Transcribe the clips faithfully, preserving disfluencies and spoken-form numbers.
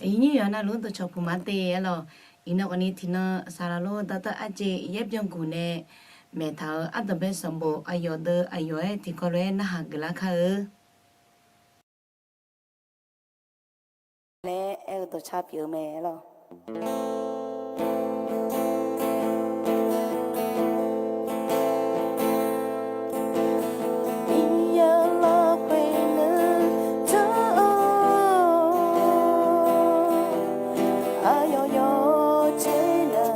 Iqnyir yawqha navluf dawqcawq puq ma te aer lawq. Iqnan khawfni tiqnan saqlaq lor dawqtawv arjeq yaer byanguq nae maeqtaq-euq ardanqbae sanqbof aqyawf deuq aqyawf-aer tiqkawv lof-aer narhaq geuflar kar-eu laer aer-eu dawqcar pyeuf-eu mae lawq. Miqyaer lafkhoer nuijan-or, aqyawf yawqjeq nar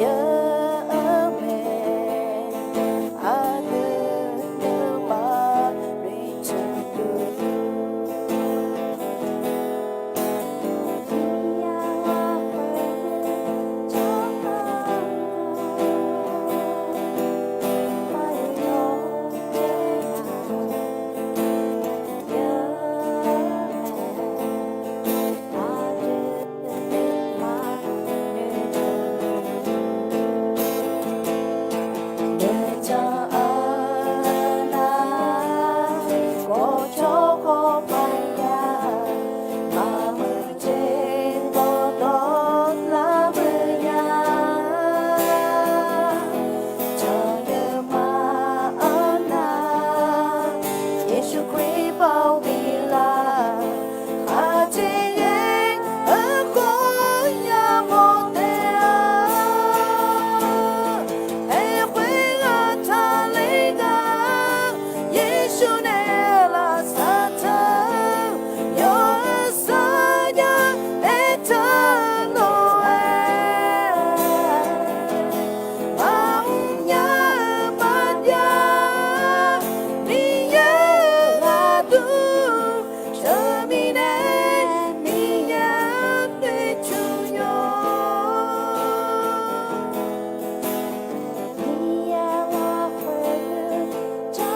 yawmae, aqdui nuima noeqtmq Yeqsur Kali baw bi laf, aqjeq ghae-eu khawf yamawr taef-a. Aerkhoer ghaq taqler ghaq, Yeqsur nae lafsaq taq-eu, yawqha saqnya aertaq lof-aer, maqmr nya-eu maqjav, Miqyaer-euq aqdui teumirnae, Miqyaer-anr noeqtmq yawq. Miqyaer lafkhoer nuijan-or,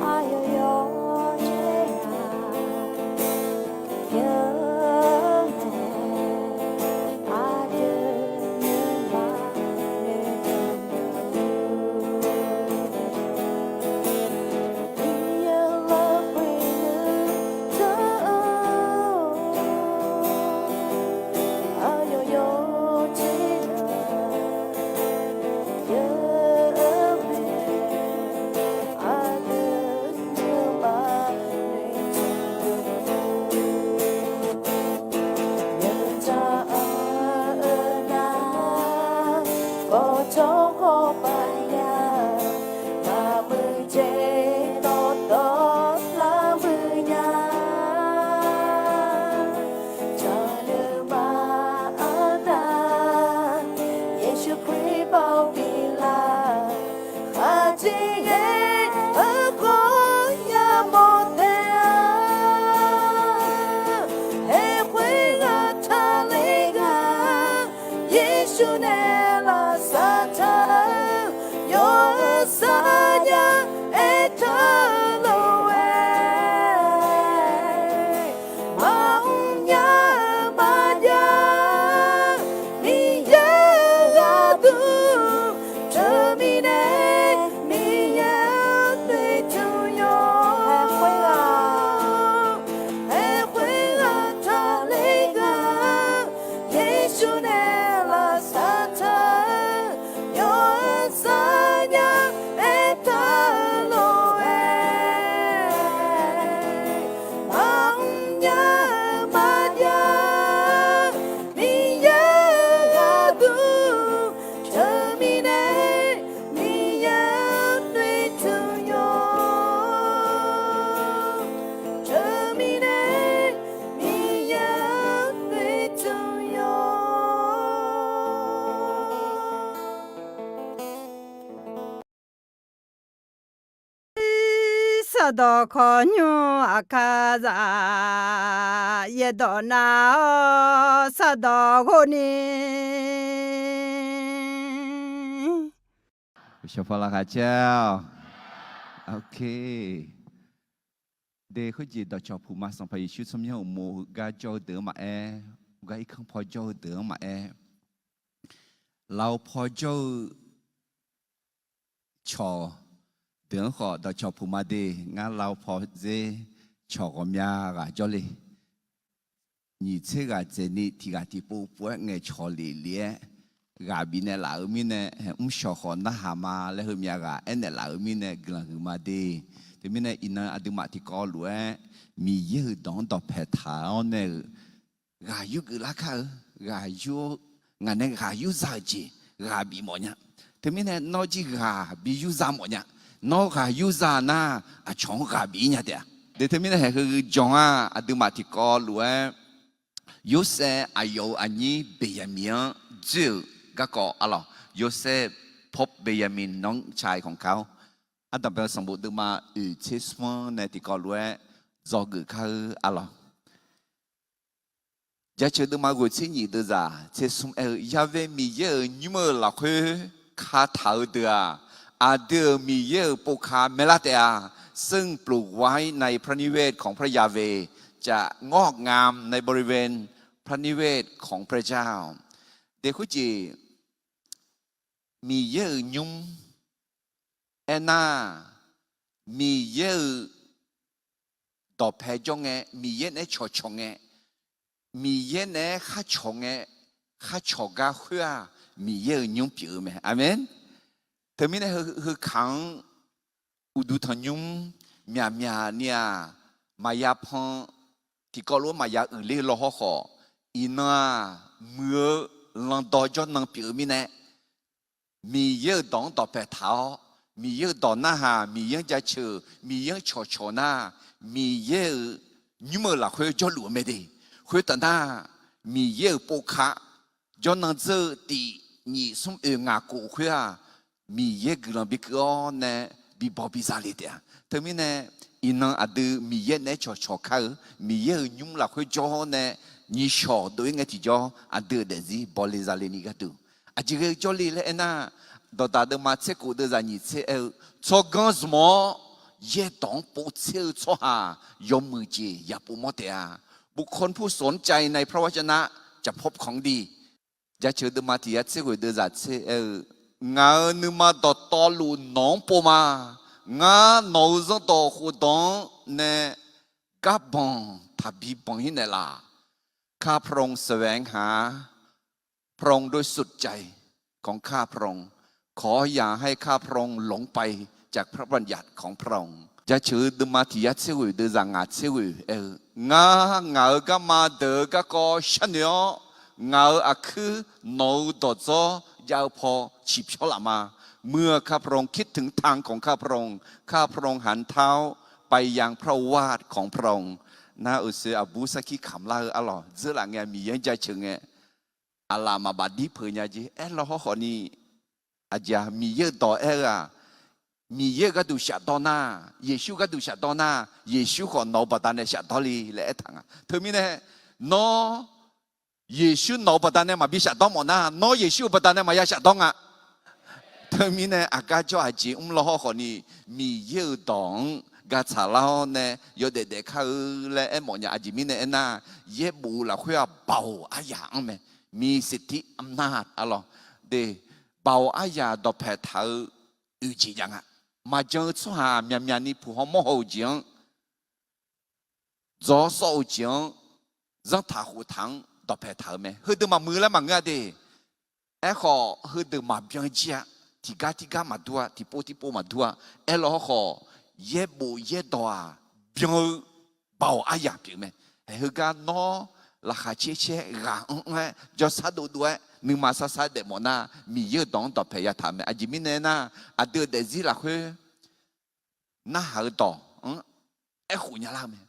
aqyawf yawqjeq nar yawmae, aqdui nuima noeqtmq Yawqjaq-anr nar, kawqjawr khawf paq ya, maqmuiq jeq dawqtawvluf muiq nya. Jaqluf maqanr nar, Yeqsur Kali baw bi laf, aqjeq ghae-eu khawf yamawr taef-a. Aerkhoer ghaq taqler ghaq, Yeqsur nae lafsaq taq-eu, yawqha saqnya aertaq lof-aer, maqmr nya-eu maqjav, Miqyaer-euq aqdui teumirnae, Miqyaer-anr noeqtmq yawq. Aerkhoer ghaq taqler ghaq, Yeqsur nae lafsaq taq-eu, yawqha saqnya aertaq-eu lof-aer, maqmr nya-eu maqjav, Miqyaer-euq aqdui teumirnae, Miqyaer-anr noeqtmq yawq. Teumirnae, Miqyaer-anr noeqtmq yawq. Sardawq khawqnymr aqkar zaq, yaerdawq nar-awr sardawq ghofni. Shawqpaq laqkhaq caer-awq. Ok. De khoerjeq dawqcawq puq ma, Sanqpaq Yeqsur tsawrmyanr uqmov heugar jawr-eu deuq-anr maqaer, heugar irkanr paw jawr-eu deuq-anr maqaer, lafov paw jawr-eu cawq Deuq-anr khawf dawqcawq puq ma de. Ngar lavpaw dzer cawq ghawqmya ghaq jawrle. Nyiq tser ghaq dzaeqni tiq ghaq tiqpov pov-aer ngaeqcawq lef lef-aer ghaq bifnaeq laf-euq mirnae, mrshawq khawf narhaq ma laer heumyav ghaq aernaeq laf-euq mirnae guiqlanq huiq ma de. Teumirnae iqnan aqduimaf tiqkawv lof-aer Miqyaer-euq dawq-anr dawqpae taq-awr nae-euq ghaq yurgeuf lar kar-eu, ghaq yur, ngaq nae ghaq yurza-euq jeq ghaq bif mawf nya. Teumirnae nawr jir ghaq bi yurza mawf nya. Nawr ghaq yurza nar, aqcawq-anr ghaq bif-ir nya taef-a. De teumirnae haeq heu jan-aq, aqduimaf tiqkawv lof-aer Yorsaev aqyawf-euq aqnyir Beqyaqmiq-anr dzoer-euq garkawv arlawq. Yorsaev, Pope Benjamin Noel Child ของเขา ardanqbae sanqbof deuvma oeq tser smr-anr nae tiqkawv lof-aer dzawgeuf kar-eu arlawq. Jaceuq deuvma ghoeq tser nyiq deuvzaq tser smr aer-eu, Ya've Miqyaer-euq nymr-euq lafkhoer kataq-eu deuq-aq, aqdui-euq Miqyaer-euq povka maeqlar taef-a. ซึ่งปลูกไว้ในพระนิเวศของพระยาเวห์ จะงอกงามในบริเวณพระนิเวศของพระเจ้า Deqhur jeq, Miqyaer-euq nymr aernar, Miqyaer-euq dawqpae jawr ngae, Miqyaer naeq-aer cawqcawq ngae, Miqyaer naeq-aer kharcawq ngae, kharcawq gar khoer-aq, Miqyaer-euq nymr pyeuf-eu mae. Aqmeq. Teumirnae heu, heu kaq-anr uqduq tanqnymr myaqmyaq ni-aq, maqya pan, tiqkawv lof-aer maqya uiqler law hawrkhawf, iqnan-aq, muiq-eu landaw jawrnan pyeuf-eu mirnae, Miqyaer-euq dawq-anr dawqpae taq-awr, Miqyaer-euq dawq narhaq, Miqyaer-anr jaceuq, Miqyaer-anr cawqcawq nar, Miqyaer-euq nymr-euq lafkhoer jawrluf-eu mae de. Khoertaf nar, Miqyaer-euq povka jawrnan dzeur-eu tif, nyiq, smr, oeq, ngaq, kof khoer-aq, Miqyaer guiqlanq bikeuv-awr nae bibaw biza le taef-a. Teumirnae, iqnan aqdui Miqyaer naeq-aer cawqcawq kar-eu, Miqyaer-euq nymr lafkhoer jawr-awr nae nyiqshawq dov-ir ngae tiqjawr, aqdui-euq daefzir bawle zale ni gharduq, aqjeq ghae-eu jawrle laer aernar, Dawqdaq deuvma tser kof deuvzaq nyiq tser aer-eu, Tsawrganr zmq-awr yaerdawq-anr povtser-eu tsawrhaq yawmuiq jeq ya pov mawr taef-a. บุคคลผู้สนใจในพระวจนะจะพบของดี Jaceuq deuvma tiq yar tser ghoeq deuvzaq tser aer-eu, Ngaq-euq nuima dawqtawvluf nawq-anr pov ma. Ngar nawq-euq zanrdawq khofdawq-anr nae garbanq taqbi banq-ir naeqlaf. ข้าพระองค์แสวงหาพระองค์โดยสุดใจของข้าพระองค์ ขออย่าให้ข้าพระองค์หลงไปจากพระบัญญัติของพระองค์ Jaceuq-eu deuvma tiq yar tser ghoeq deuvzaq ngaq tser ghoeq aer-eu, Ngar ngaq-euq garma deuq-eu garkawv sharnoeq-awr, ngaq-euq aqkuir nawq-euq dawqdzawr jav-eu paw ciqpyawr laf ma. เมื่อข้าพระองค์คิดถึงทางของข้าพระองค์ ข้าพระองค์หันเท้าไปยังพระโอวาทของพระองค์ Nar uqshoe aqbur sarkir kamq lar-eu arlawq dzeur laf ngae, Miqyaer-anr jaceuq ngae, aqlaf maqbaf dir peuq nya jeq aer law hawrkhawf ni, aqjeq-aq, Miqyaer-euq dawq aer-eu-aq, Miqyaer-euq gharduq shafdawr nar, Yeqsur gharduq shafdawr nar, Yeqsur khawf nawq-eu baqdanae shafdawr le laer aertaq nga. Teumirnae, nawr Yeqsur nawq-eu baqdanae maqbi shafdawr mawf nar, nawr Yeqsur-euq baqdanae maqya shafdawr nga. Teumirnae aqgar jawr aqjeq mr law hawrkhawf ni, Miqyaer-euq dawq-anr gaqtsaq lar-awr nae yawdaef daef kar-eu laer aermawf nya. Aqjeq mirnae aernar, yaerbof lafkhoer-aq baoq aryaq anr mae. มีสิทธิอำนาจ arlawq, de, baoq aryaq dawqpae taq-eu oeq jeq jav nga. Maqjan-eu tsawrhaq myaqmyaq ni puq haw mawr haw-euq jeq-anr, dzawr sawr-eu jeq-anr, zanrtaq khoftaq-anr dawqpae taq-eu mae. Heudeuq maqmuiq laer maqngeur-a de. Aerkhawf heudeuq maqbyan jir-a. Tiqgar tirgar maqdur-a, tiqpov tiqpov maqdur-a. Aerlaw hawrkhawf, yaerbof yaerdawq-aq byan-eu baoq aryaq pyeuf mae. Heugar nawr laqkhaq caer caer ghaq anr anr-aer jawrsar dovdov-aer nuima sarsar daefmawf nar, Miqyaer-euq dawq-anr dawqpae yataq mae. Aqjeq mirnae aernar, aqdui-euq daefzir lafkhoer narhaq-eu dawq-anr aerkhof nya lar-eu mae.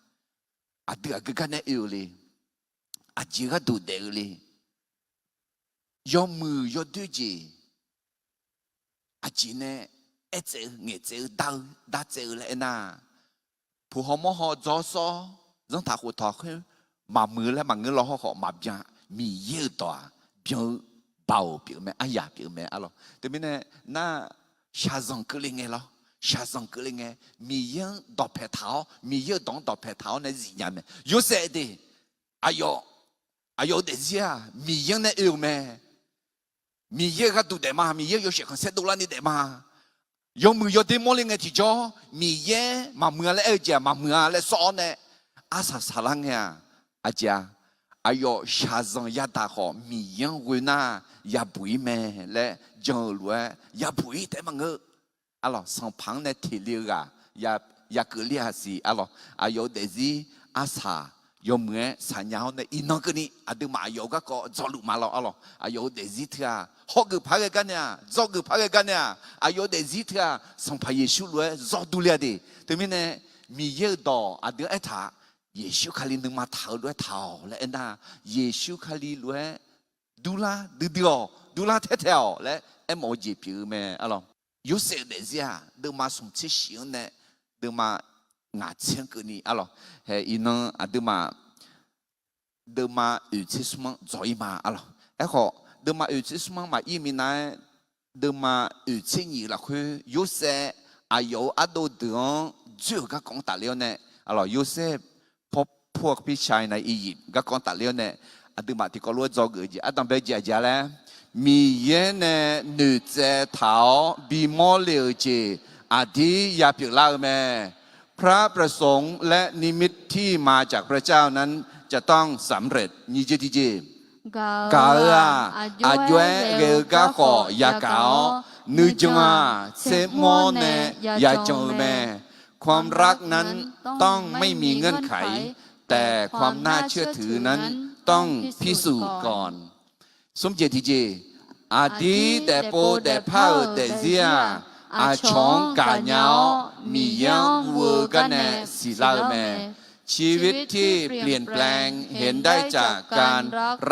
Aqdui aqgeu gar nae oe-eu le, aqjeq gharduq daef-eu le, yawmuiq yawdoer jeq aqjeq nae aertsaev-eu ngaeqtsaev-eu dar-eu dartsaev-eu laer aernar, puq haw mawr haw dzawr sawr zanrtaq khoftaq khoer maqmuiq laer maqngeur law hawrkhawf maqbyan. Miqyaer-euq dawq-aq byan-eu baoq pyeuf mae, aryaq pyeuf mae arlawq. Teumirnae nar, shaqzanq keuvle ngae lawr, shaqzanq keuvle ngae, Miqyaer-anr dawqpae taq-awr, Miqyaer-euq dawq-anr dawqpae taq-awr nae zifnya mae. Yorsaev de, aqyawf, aqyawf-euq daefzir-aq Miqyaer-anr nae oe-euq mae. Miqyaer-euq gharduq daef ma, Miqyaer-euq yawshaef khanqsaer dovlar ni daef ma. Yawmuiq yawder mawrle ngae tiqjawr, Miqyaer maqmuiq-a laer aer-eu jeq-aq maqmuiq-a laer sawr-awr nae, arsaq saqlar ngae-aq, aqjeq-a, aqyawf shaqzanq yadaq khawf Miqyaer-anr ghoe nar yabuq-ir mae laer jan-euq lof-aer yabuq-ir taef-aer maqngeur. Arlawq, sanqpaq-anr nae teq le-eu ghaq ya, yakeuvle-aq siq. Arlawq, aqyawf-euq daefzir arsaq yawmuiq-aer saqnya-awr nae iqnan keuvni aqduimaf aqyawf-euq garkawv dzawluf ma lawr. Arlawq, aqyawf-euq daefzir teu-aq hawgeuf par ghae gar nae-aq, dzawgeuf par ghae gar nae-aq, aqyawf-euq daefzir teu-aq Sanqpaq Yeqsur lof-aer zawr durle-a de. Teumirnae Miqyaer-euq dawq aqdui-anr aertaq-a, Yeqsur Kali nuima taq-eu lof-aer taq-awq laer aernar, Yeqsur Kali lof-aer durlar duidui-awq, durlar taer taeq-awq laer aermawf-eu jeq pyeuf-eu mae. Arlawq, Yorsaev-euq daefzir-aq deuvma smq tser shif-anr nae deuvma ngaq tser-anr keuvni, arlawq, hae iqnan aqduimaf deuvma oeq tser smr-anr dzawq-ir ma. Arlawq, aerkhawf deuvma oeq tser smr-anr maqir minav-aer, deuvma oeq tser nyiq-eu lafkhoer Yorsaev aqyawf-euq ardov deuq-anr dzoer-euq garkawv-anr tafler-awr nae, arlawq, Yorsaev พบพวกพี่ชายในอียิปต์ garkawv-anr tafler-awr nae, aqduimaf tiqkawv lof-aer dzawgeuf-eu jeq ardanq bae jeq aqjeq-a laer, Miqyaer nae noeqtsaev taq-awr bimawr le-euq jeq aqdir ya pyeuflar-eu mae. พระประสงค์และนิมิตที่มาจากพระเจ้านั้นจะต้องสำเร็จ nyiq jeq tiqjeq. Gaq-euq-aq, aqjox-aer ghae-eu gar khawf yagaq-awr, nuijan-aq, tsermr-awr nae yajan-eu mae. ความรักนั้นต้องไม่มีเงื่อนไข แต่ความน่าเชื่อถือนั้นต้องพิสูจน์ก่อน smr jeq tiqjeq. Aqdir daefpov daefpar-euq daefzir-aq, aqcawq-anr gaqnya-awr Miqyaer-anr guv-eu gar nae siqlar-eu mae. ชีวิตที่เปลี่ยนแปลงเห็นได้จากการ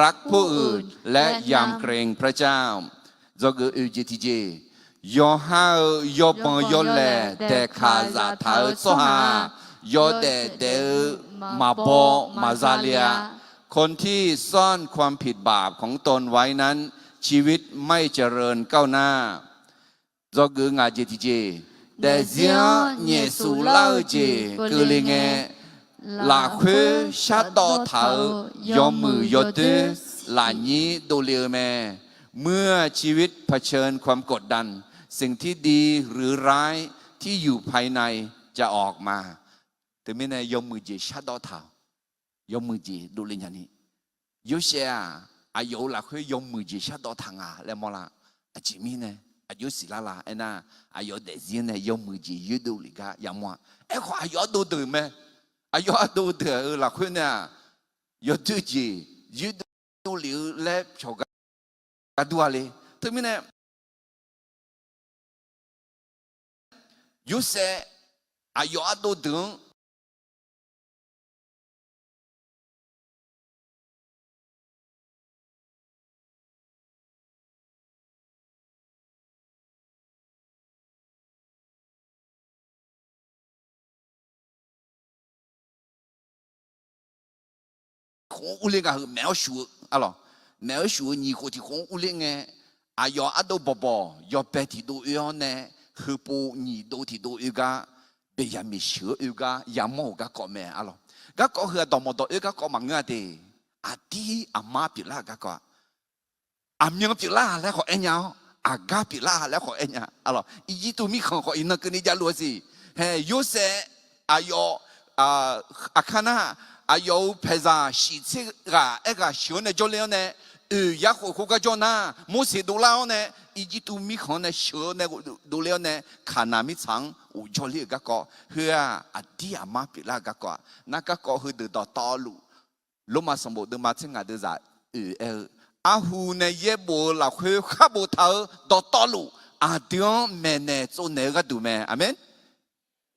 รักผู้อื่นและยำเกรงพระเจ้า Dzawgeuf oeq jeq tiqjeq. Yawqha-euq yawbanq yawlaeq daeqkaq zaftaq-eu tsawrhaq-aq, yawdaef daef-eu maqbaw maqza le-a. คนที่ซ่อนความผิดบาปของตนไว้นั้น ชีวิตไม่เจริญก้าวหน้า Dzawgeuf ngaq jeq tiqjeq. Daefzir-anr nyaefsuf lar-eu jeq keuvle ngae, lafkhoer shardawv taq-eu yawmuiq yawdoer lafnyir dovle-eu mae. เมื่อชีวิตเผชิญความกดดัน สิ่งที่ดีหรือร้ายที่อยู่ภายในจะออกมา Teumirnae yawmuiq jeq shardawv taq-awq. Yawmuiq jeq dovle nyani. Yorsaev-aq, aqyawf-euq lafkhoer yawmuiq jeq shardawv taq nga laer mawrlar. Aqjeq mirnae aqjox siqlar la aernar, aqyawf daefzir nae yawmuiq jeq yoerdov lef gar yamawr-a. Aerkhawf aqyawf ardov deuq mae. Aqyawf ardov deuq-euq lafkhoer nae-aq, yawdoer jeq yoerdov lef-eu laer pyawq gar dur-a le. Teumirnae Yorsaev aqyawf ardov deuq-anr tiqkhof-anr urler nga heu maef-awr shuf-eu, arlawq, maef-awr shuf-eu nyiq khof tiqkhof-anr urler ngae, aqyawf ardov bawqbawq yawbae tiqdov oe-awr nae, heupov nyiq dov tiqdov oe gar, Beqyaqmiq sheuq-eu oe gar yamawr-euq garkawv mae, arlawq. Garkawv heu-aq dawqmawq dawq oe garkawv maqngeur-a de. Aqdir aqmar pyeuflar-euq garkawv-aq, aqmyan pyeuflar-a laer khawf aer nya-awr, aqgar pyeuflar-a laer khawf aer nya, arlawq. Irjirtuv mirkhanq khawf iqnan keuvni javluf-a siq. Hae, Yorsaev aqyawf aqkar nar, aqyawf-euq paeqzaq shiq tser ghaq aerghaq sheuq-awr nae jawrler-awr nae, oeq yarkhof khoergar jawr nar, Morseq dovlar-awr nae, Irjirtuv mirkhanq-anr nae sheuq-awr nae dovler-awr nae, Kaqnaq mirtsaq-anr of jawrler-euq garkawv heu-aq, aqdir aqmar pyeuflar-euq garkawv-aq, nar garkawv heudeuq dawqtawvluf, Lormav sanqbof deuvma tser ngaq deuvzaq oeq aer-eu, arhu nae yaerbof-eu lafkhoer khar boftaq-eu dawqtawvluf, aqdui-anr maeqnaeq tsovnaeq-eu gharduq mae. Aqmeq.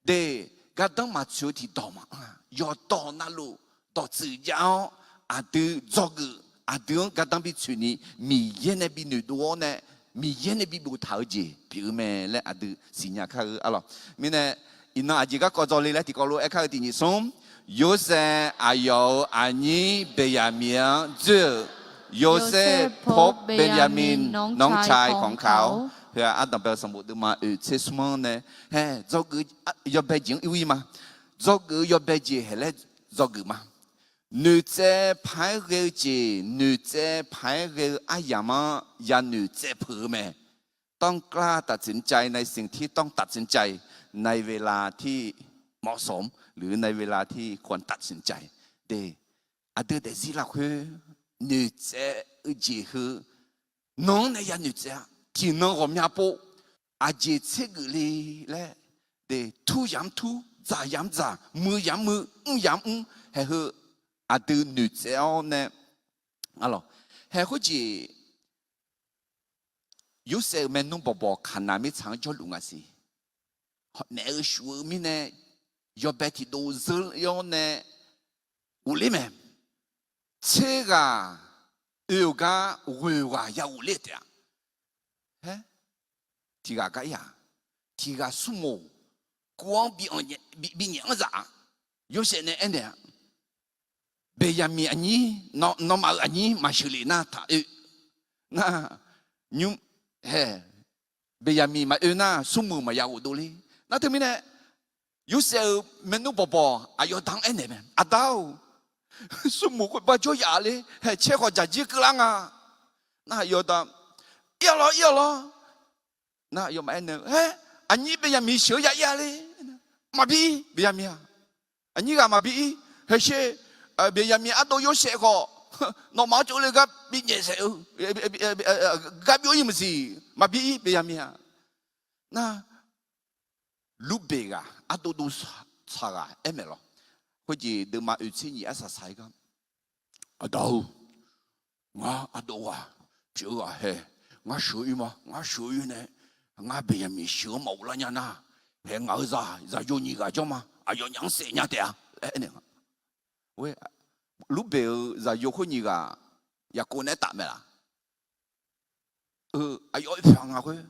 De, gardanr maqtsoeq-eu tiqdawq maqanr-a. Yawqdawq navluf dawqtsuif jav-awr, aqdui dzawgeuf, aqdui-anr gardanr bitsoeqni, Miqyaer nae binoeqdov-awr nae, Miqyaer nae biboftaq-eu jeq pyeuf-eu mae laer aqdui siqnya kar-eu, arlawq. Mirnae, iqnan aqjeq garkawv dzawle laer tiqkawv lof-aer aerkar-eu tiqnyif smr, Yorsaev aqyawf-euq aqnyir Beqyaqmiq-anr dzoer-euq, โยเซฟพบเบนยามิน น้องชายของเขา Heu-aq, ardanqbae-eu sanqbof deuvma oeq tser smr-anr nae, hae, dzawgeuf yawbae jeq-anr ir-ir ma. Dzawgeuf-eu yawbae jeq hae laer dzawgeuf ma. Noeqtsaev paq-aer ghae-eu jeq, noeqtsaev paq-aer ghae-eu aryamq-anr yanoeq tsaev peuq-eu mae. ต้องกล้าตัดสินใจในสิ่งที่ต้องตัดสินใจในเวลาที่เหมาะสม หรือในเวลาที่ควรตัดสินใจ de. Aqdui daefzir lafkhoer noeqtsaev-eu jeq heu, nan-anr nae ya noeqtsaev-a. Tiqnan ghawqmya pov aqjeq tsergeuf le laer, de, tur yamq mr tur, dzaq yamq mr dzaq, muiq yamq mr muiq, mr yamq mr mr, haeq heu aqdui noeqtsaev-awr nae, a lawq, haeq khoerjeq Yorsaev-euq maernmr bawqbawq Kaqnaq mirtsaq-anr jawrluf nga siq. Maef-eu shuf-eu mirnae, yawbae tiqdov zeur-awr nae ghofler mae. Tser ghaq oe-euq gar ghoeq ghaq ya ghofler taef-a. Haer, tiq ghaq gar ir-aq, tiq ghaq smrmoq kuv-anr binyaef-anr zaf-a. Yorsaev nae aernaeq-a, Beqyaqmiq aqnyir, nawmaf-euq aqnyir maqsheuq lef nar taq oe. Nar, nymr, haeq, Beqyaqmiq maqoe nar smrmuiq maqya ghofdov ler. Nar teumirnae, Yorsaev-euq maernmr bawqbawq aqyawf da-anr aernaeq mae, Aqda-or, smrmuiq khoerbar jawr yaf ler, haeq caer khawf dzaqjir keuvlar nga. Nar aqyawf da, Ir-awq lawr, ir-awq lawr. Nar aqyawfmaf aernaeq-eu, Haer, aqnyir Beqyaqmiq sheuq-eu ya ir-a ler. Maqbi-ir Beqyaqmiq-aq. Aqnyir ghaq maqbi-ir. Haeqsher, Beqyaqmiq ardov Yorsaev khawf, nawmaf-anr tsovle gar binyaef saef-eu, gar byov-ir maqsiq. Maqbi-ir Beqyaqmiq-aq. Nar, Lurbeq ghaq ardov dov tsaq ghaq aer maeq lawq. Khoerjeq deuvma oeq tser nyiq arsaq saq-ir gar, Aqda-or, ngar ardov ghaq pyeuf-eu ghaq hae, ngar sheuq-ir ma, ngar sheuq-ir nae, ngar Beqyaqmiq sheuq-anr maqghoflar nya nar, haeq ngaq-euq zaq zaqyo nyiq ghaq jawr ma, aqyawfnyaf-anr saef nya taef-a laer aernaeq. Lurbeq-euq zaqyo khoer nyiq ghaq Yaqkov nae aertaf mae laf? Aqyawf oe pyaq nga khoer.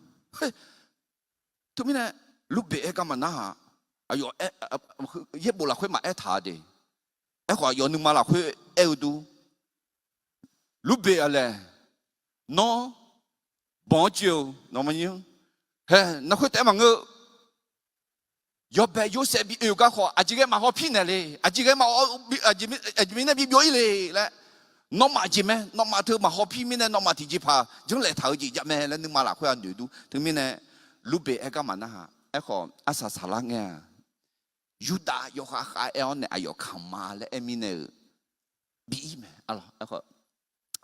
Teumirnae, Lurbeq aer gar maqnar-aq, aqyawf, Yaerbof lafkhoer maqaer taq-a de. Aerkhawf aqyawf nuima lafkhoer aer-eu dur, Lurbeq-aq laeq, nawr banq-anr joe-eu nawq maqnyir, hae, nar khoer taef-aer maqngeur-eu, yawbae Yorsaev bi oe-eu gar khawf aqjeq ghae maqhaw pir naeq le, aqjeq ghae maqhaw, aqjeq mirnae bi byov-ir le laer, nawmaf jeq mae, nawmaf teu maqhaw pir mirnae nawmaf tiqjeqpaq janrlaeq taq-eu jeq jav mae laer nuima lafkhoer aqnoeq dur. Teumirnae, Lurbeq aer gar maqnar-aq, aerkhawf arsaq saqlar ngae-aq, Yurdav yawkhav khav aer-awr nae aqyawf kamq ma laer aer mirnae-euq bi-ir mae.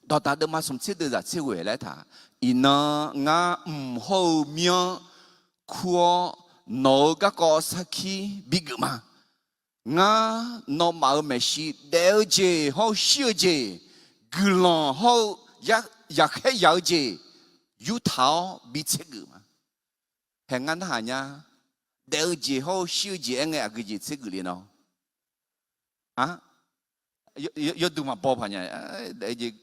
Dawqdaq deuvma smq tser deuv zaq tser ghoeq laer taq, Iqnan ngar mq hawr-eu mir-anr kur-awr, nawq-euq garkawv sarkir bigeuf ma. Ngar nawmaf-euq maeqshi daef-eu jeq hawr-eu shir-eu jeq, guiqlanq hawr-eu yaqkhaer yaq-eu jeq yurtaq-awr bi tsergeuf ma. Hae ngar narhaq nya, daef-eu jeq hawr-eu shir-eu jeq aer ngae aqgeujeq tsergeuf le nawr? Yawduq maqbaw paq nya,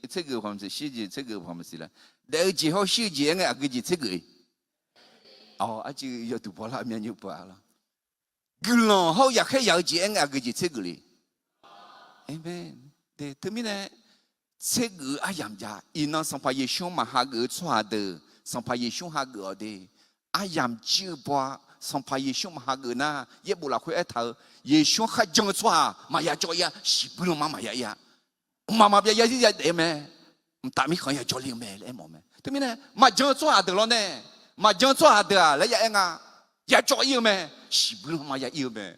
tsergeuf paq maqsiq, shir-eu jeq tsergeuf paq maqsiq laer. Daef-eu jeq hawr-eu shir-eu jeq aer ngae aqgeujeq tsergeuf-e? Awq, arcuiv yawduq bawlar myanr nymr pov-a lawr. Guiqlanq hawr-eu yaqkhaer yaq-eu jeq aer ngae aqgeujeq tsergeuf le? Aqmeq. Teumirnae, tsergeuf-eu aryamq jav. Iqnan Sanqpaq Yeqsur-anr maqhageuf-eu tsawrhaq deuq Sanqpaq Yeqsur-anr hageuf-awq de. Aryamq jir-eu baw-a. Sanqpaq Yeqsur maqhageuf nar, Yaerbof lafkhoer aertaq-eu, Yeqsur-anr kharjan-eu tsawrhaq maqya cawv-ir-a, shiqbuir lanma maqya ir-a. Mqmaq maqbyav yarzir yadaef-eu mae. Mqtav mirkhanq-anr yajawr le-eu mae laer aermawf mae. Teumirnae, maqjan-eu tsawrhaq deuq lawr nae, maqjan-eu tsawrhaq deuq-aq laer ya aer nga, ya cawv-ir-eu mae. Shiqbuir lanma ya ir-eu mae.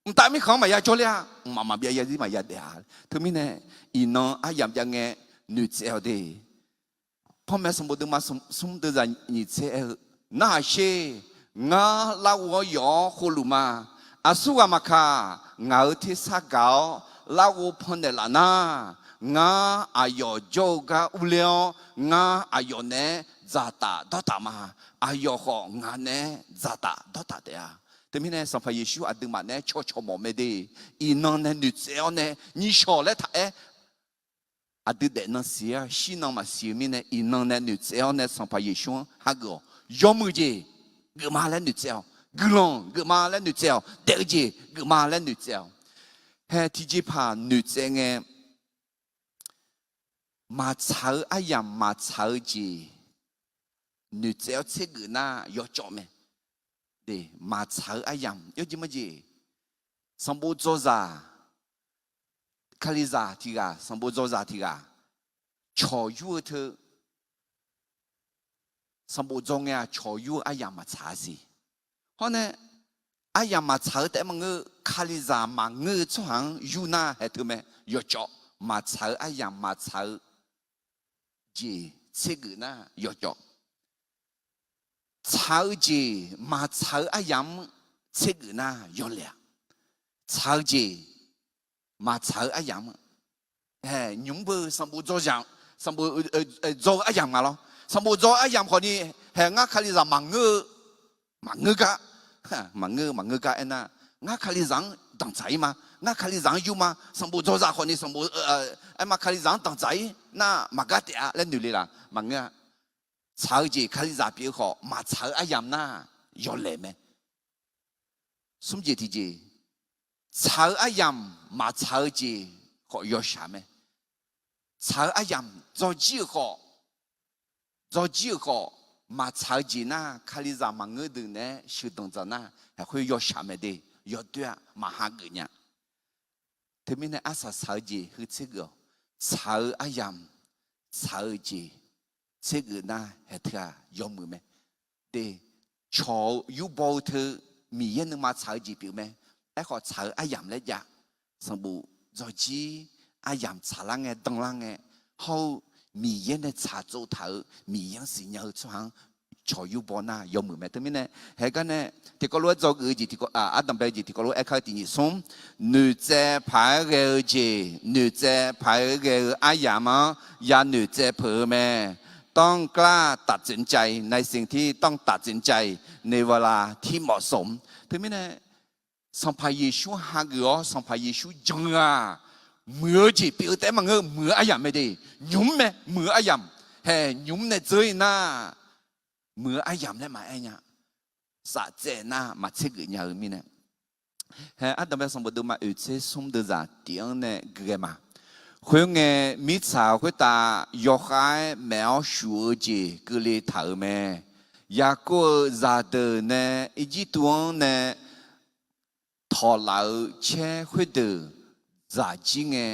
Mqtav mirkhanq-anr maqya jawr ler-a. Mqmaq maqbyav yarzir maqya daef-a. Teumirnae, iqnan aryamq jav ngae noeqtsaev-awq de. Panmaeq sanqbof deuvma smr deuv zaq nyiq tser aer-eu, Narhaq sher. Ngar larghov-anr yawf-awr khovluf ma. Aqsurghaq maqkaq, ngaq-euq tersar gaq-awr larghov pannaeq laf nar, ngar aqyawf jawr-eu gar urler-awr, ngar aqyawf naeq-aer dzaqtaf dawrtaf ma. Aqyawf khawf ngaq naeq-aer dzaqtaf dawrtaf taef-a. Teumirnae Sanqpaq Yeqsur aqduimaf naeq-aer cawqcawq mawf mae de. Iqnan nae noeqtsaev-awr nae nyiq shawq laer taq-aer, aqdui daefnan siq-a, shirnan maqsiq-eu mirnae, iqnan nae noeqtsaev-awr nae Sanqpaq Yeqsur-anr hageuf-awq. Yawmuiq jeq geufma laer noeqtsaev-awq. Guiqlanq geufma laer noeqtsaev-awq. Daef-eu jeq geufma laer noeqtsaev-awq. Hae tiqjeqpaq noeqtsaev ngae, maqtsaq-eu aryamq maqtsaq-eu jeq noeqtsaev-awr tsergeuf nar yawcawv mae. Maqtsaq-eu aryamq yawjeq majeq, sanqbof dzawzaq, kalizaq tiq ghaq, sanqbof dzawzaq tiq ghaq, cawq yur-eu teu sanqbof dzaw ngae-aq, cawq yur-eu aryamq maqtsaq-a siq. Hawr nae, aryamq maqtsaq-eu taef-aer maqngeur, Kalizaq maqngeur-eu tsawrhaq-anr yur nar haeq teu mae. Yawcawv maqtsaq-eu aryamq maqtsaq-eu jeq tsergeuf nar yawcawv. Tsaq-eu jeq maqtsaq-eu aryamq-anr tsergeuf nar yawlaeq-a. Tsaq-eu jeq maqtsaq-eu aryamq-anr, nymq-mr beu sanqbof dzaw, sanqbof dzaw-eu aryamq nga lawr. Sanqbof dzaw-eu aryamq khawfni, haeq ngar Kalizaq maqngeur-eu, maqngeur gar, maqngeur, maqngeur gar aernar, ngar Kalizaq-anr danqdzaq-ir ma, ngar Kalizaq-anr yur ma, sanqbof dzaw zaq khawfni sanqbof aer ma, Kalizaq-anr danqdzaq-ir nar maqgar taef-a laer noeq le laq? Maqngeur-a. Tsaq-eu jeq Kalizaq pyeuf-eu khawf maqtsaq-eu aryamq nar yawlaeq mae. Smr jeq tiqjeq, tsaq-eu aryamq maqtsaq-eu jeq khawf yawshaq mae. Tsaq-eu aryamq dzawjir-euq khawf, dzawjir-euq khawf maqtsaq-eu jeq nar, Kalizaq maqngeur deuq naeq-aer sheuqdanq dzaq nar, aqkhoer yawshaq mae de, yawdoer-aq maqha geuf nya. Teumirnae arsaq saq-eu jeq heu tsergeuf-awq. Tsaq-eu aryamq, tsaq-eu jeq tsergeuf nar haeq teu-aq yawmuiq mae. De, cawq-eu yurbaw-eu teu Miqyaer nuima tsaq-eu jeq pyeuf mae. Aerkhawf tsaq-eu aryamq laer jav, sanqbof dzawjir aryamq tsaqlar ngae danlar ngae, hawr-eu Miqyaer nae tsaq tsov taq-euq Miqyaer-anr siqnya-eu tsawrhaq-anr cawq yurbaw nar yawmuiq mae. Teumirnae, haeq gar nae tiqkawv lof-aer dzawgeuf-eu jeq, ardanqbae-eu jeq tiqkawv lof-aer aerkar-eu tiq nyiq smr, noeqtsaev paq-aer ghae-eu jeq, noeqtsaev paq-aer ghae-eu aryamq-anr ya noeqtsaev peuq-eu mae. ต้องกล้าตัดสินใจในสิ่งที่ต้องตัดสินใจในเวลาที่เหมาะสม Teumirnae, Sanqpaq Yeqsur hageuf-awr Sanqpaq Yeqsur jan-eu-aq, muiq-eu jeq pyeuf-eu taef-aer maqngeur, muiq-eu aryamq mae de. Nymq-mr mae, muiq-eu aryamq. Haeq nymq-mr nae dzeur-ir nar, muiq-eu aryamq laer maqaer nya. Safcaev nar maqtser geuf nya-eu mirnae, haeq ardanqbae sanqbof deuvma oeq tser smr deuvzaq tiq-anr nae gui ghae ma. Khoerngae, mirtsaq khoertav yawkhav-aer maef-awr shuf-eu jeq keuvle taq-euq mae. Yaqkov-euq zaqdeuq nae Irjirtuv-anr nae tawqlaf-euq caer khoerdeuq dzaq jir ngae,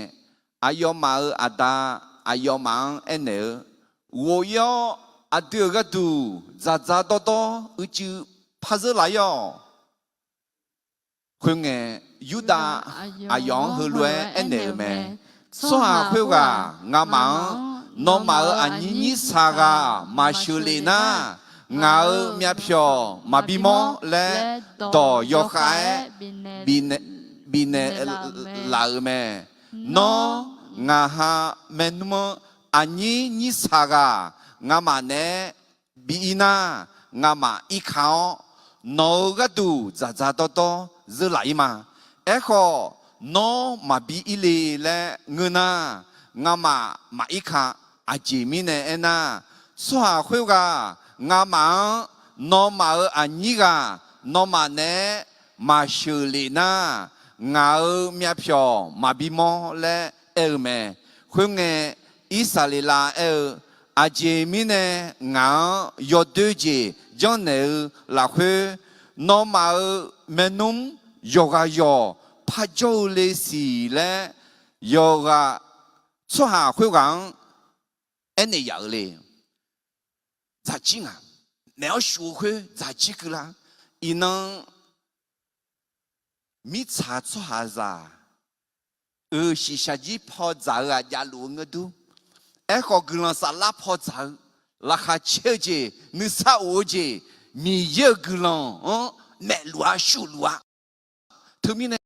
aqyawfmaf-euq aqda aqyawfmaf-anr aernaeq-eu, Ghof-ir-awr aqdui-euq gharduq dzaqdzaq dawrdawr uicuiv par zeur laf-ir-awq. Khoerngae, Yurdav aqyawf-anr heulof-aer aernaeq-euq mae. Tsawrhaq khoerghaq ngamaf-anr, Nawmaf-euq aqnyir nyir saqghaq maqsheuq lef nar, ngaq-euq myavpyawq maqbi mawr laer dawq yawkhav-aer bifnaeq laf-euq mae. Nawr, ngaq ha maernmr-anr aqnyir nyir saqghaq ngamaf naeq-aer bi ir nar, ngamaf irka-awr, nawq-euq gharduq dzaqdzaq dawrdawr zeur laf-ir ma. Aerkhawf, nawr maqbi ir le laer ngeur nar, ngamaf maqir ka. Aqjeq mirnae aernar, tsawrhaq khoerghaq ngamaf-anr, Nawmaf-euq aqnyir ghaq nawmaf naeq-aer maqsheuq lef nar, ngaq-euq myavpyawq maqbi mawr laer aer-eu mae. Khoerngae, Irsaqleqlav aer-eu, Aqjeq mirnae ngaq-anr yawdoer jeq janrnaeq-eu lafkhoer, nawmaf-euq maernmr yawqghaq yawq parjawr-eu le siq laer, yawqghaq tsawrhaq khoerghaq-anr aernaeq yaf-eu le. Dzaqjir ngaq, naeq-awr shuf-eu khoer dzaqjir keuvlar. Iqnan mirtsaq tsawrhaqzaq-euq shiqshaq jir paw dzaq-eu ghaq javluf-eu ngeur dur. Aerkhawf, guiqlanq saflar paw dzaq-eu, laqkhaq caer-eu jeq, nuisar of-eu jeq, Miqyaer-euq guiqlanq-anr maefluf-a, shufluf-a. Teumirnae,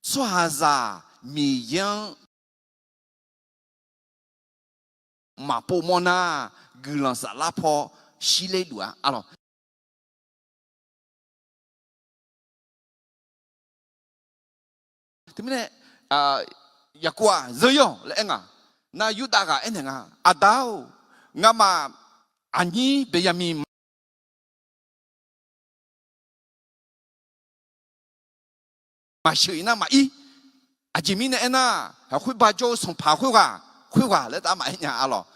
tsawrhaqzaq Miqyaer-anr maqpov mawr nar, guiqlanq saflar paw shirler luf-a, arlawq. Teumirnae, Yaqkov-aq zeur-ir-awq laer aer nga. Nar Yurdav ghaq aernaeq nga, Aqda-or, ngamaf aqnyir Beqyaqmiq maqsheuq-iq nar maqir. Aqjeq mirnae aernar, khoerbar jawr-eu sanqpaq khoerghaq, khoerghaq laer taf maqaer nya, arlawq.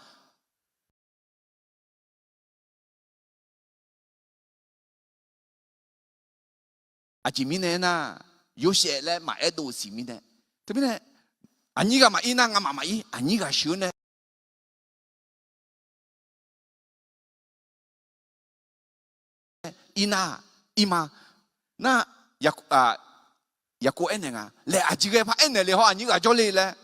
Aqjeq mirnae aernar, Yorsaev laer maqaer dov-eu siq mirnae. Teumirnae, aqnyir ghaq maqir nar ngamaf maqir, aqnyir ghaq sheuq-eu nae. Irnar, irma, nar, Yaqkov aernaeq nga laer aqjeq ghae par aernaeq le hawr aqnyir ghaq jawrle laer.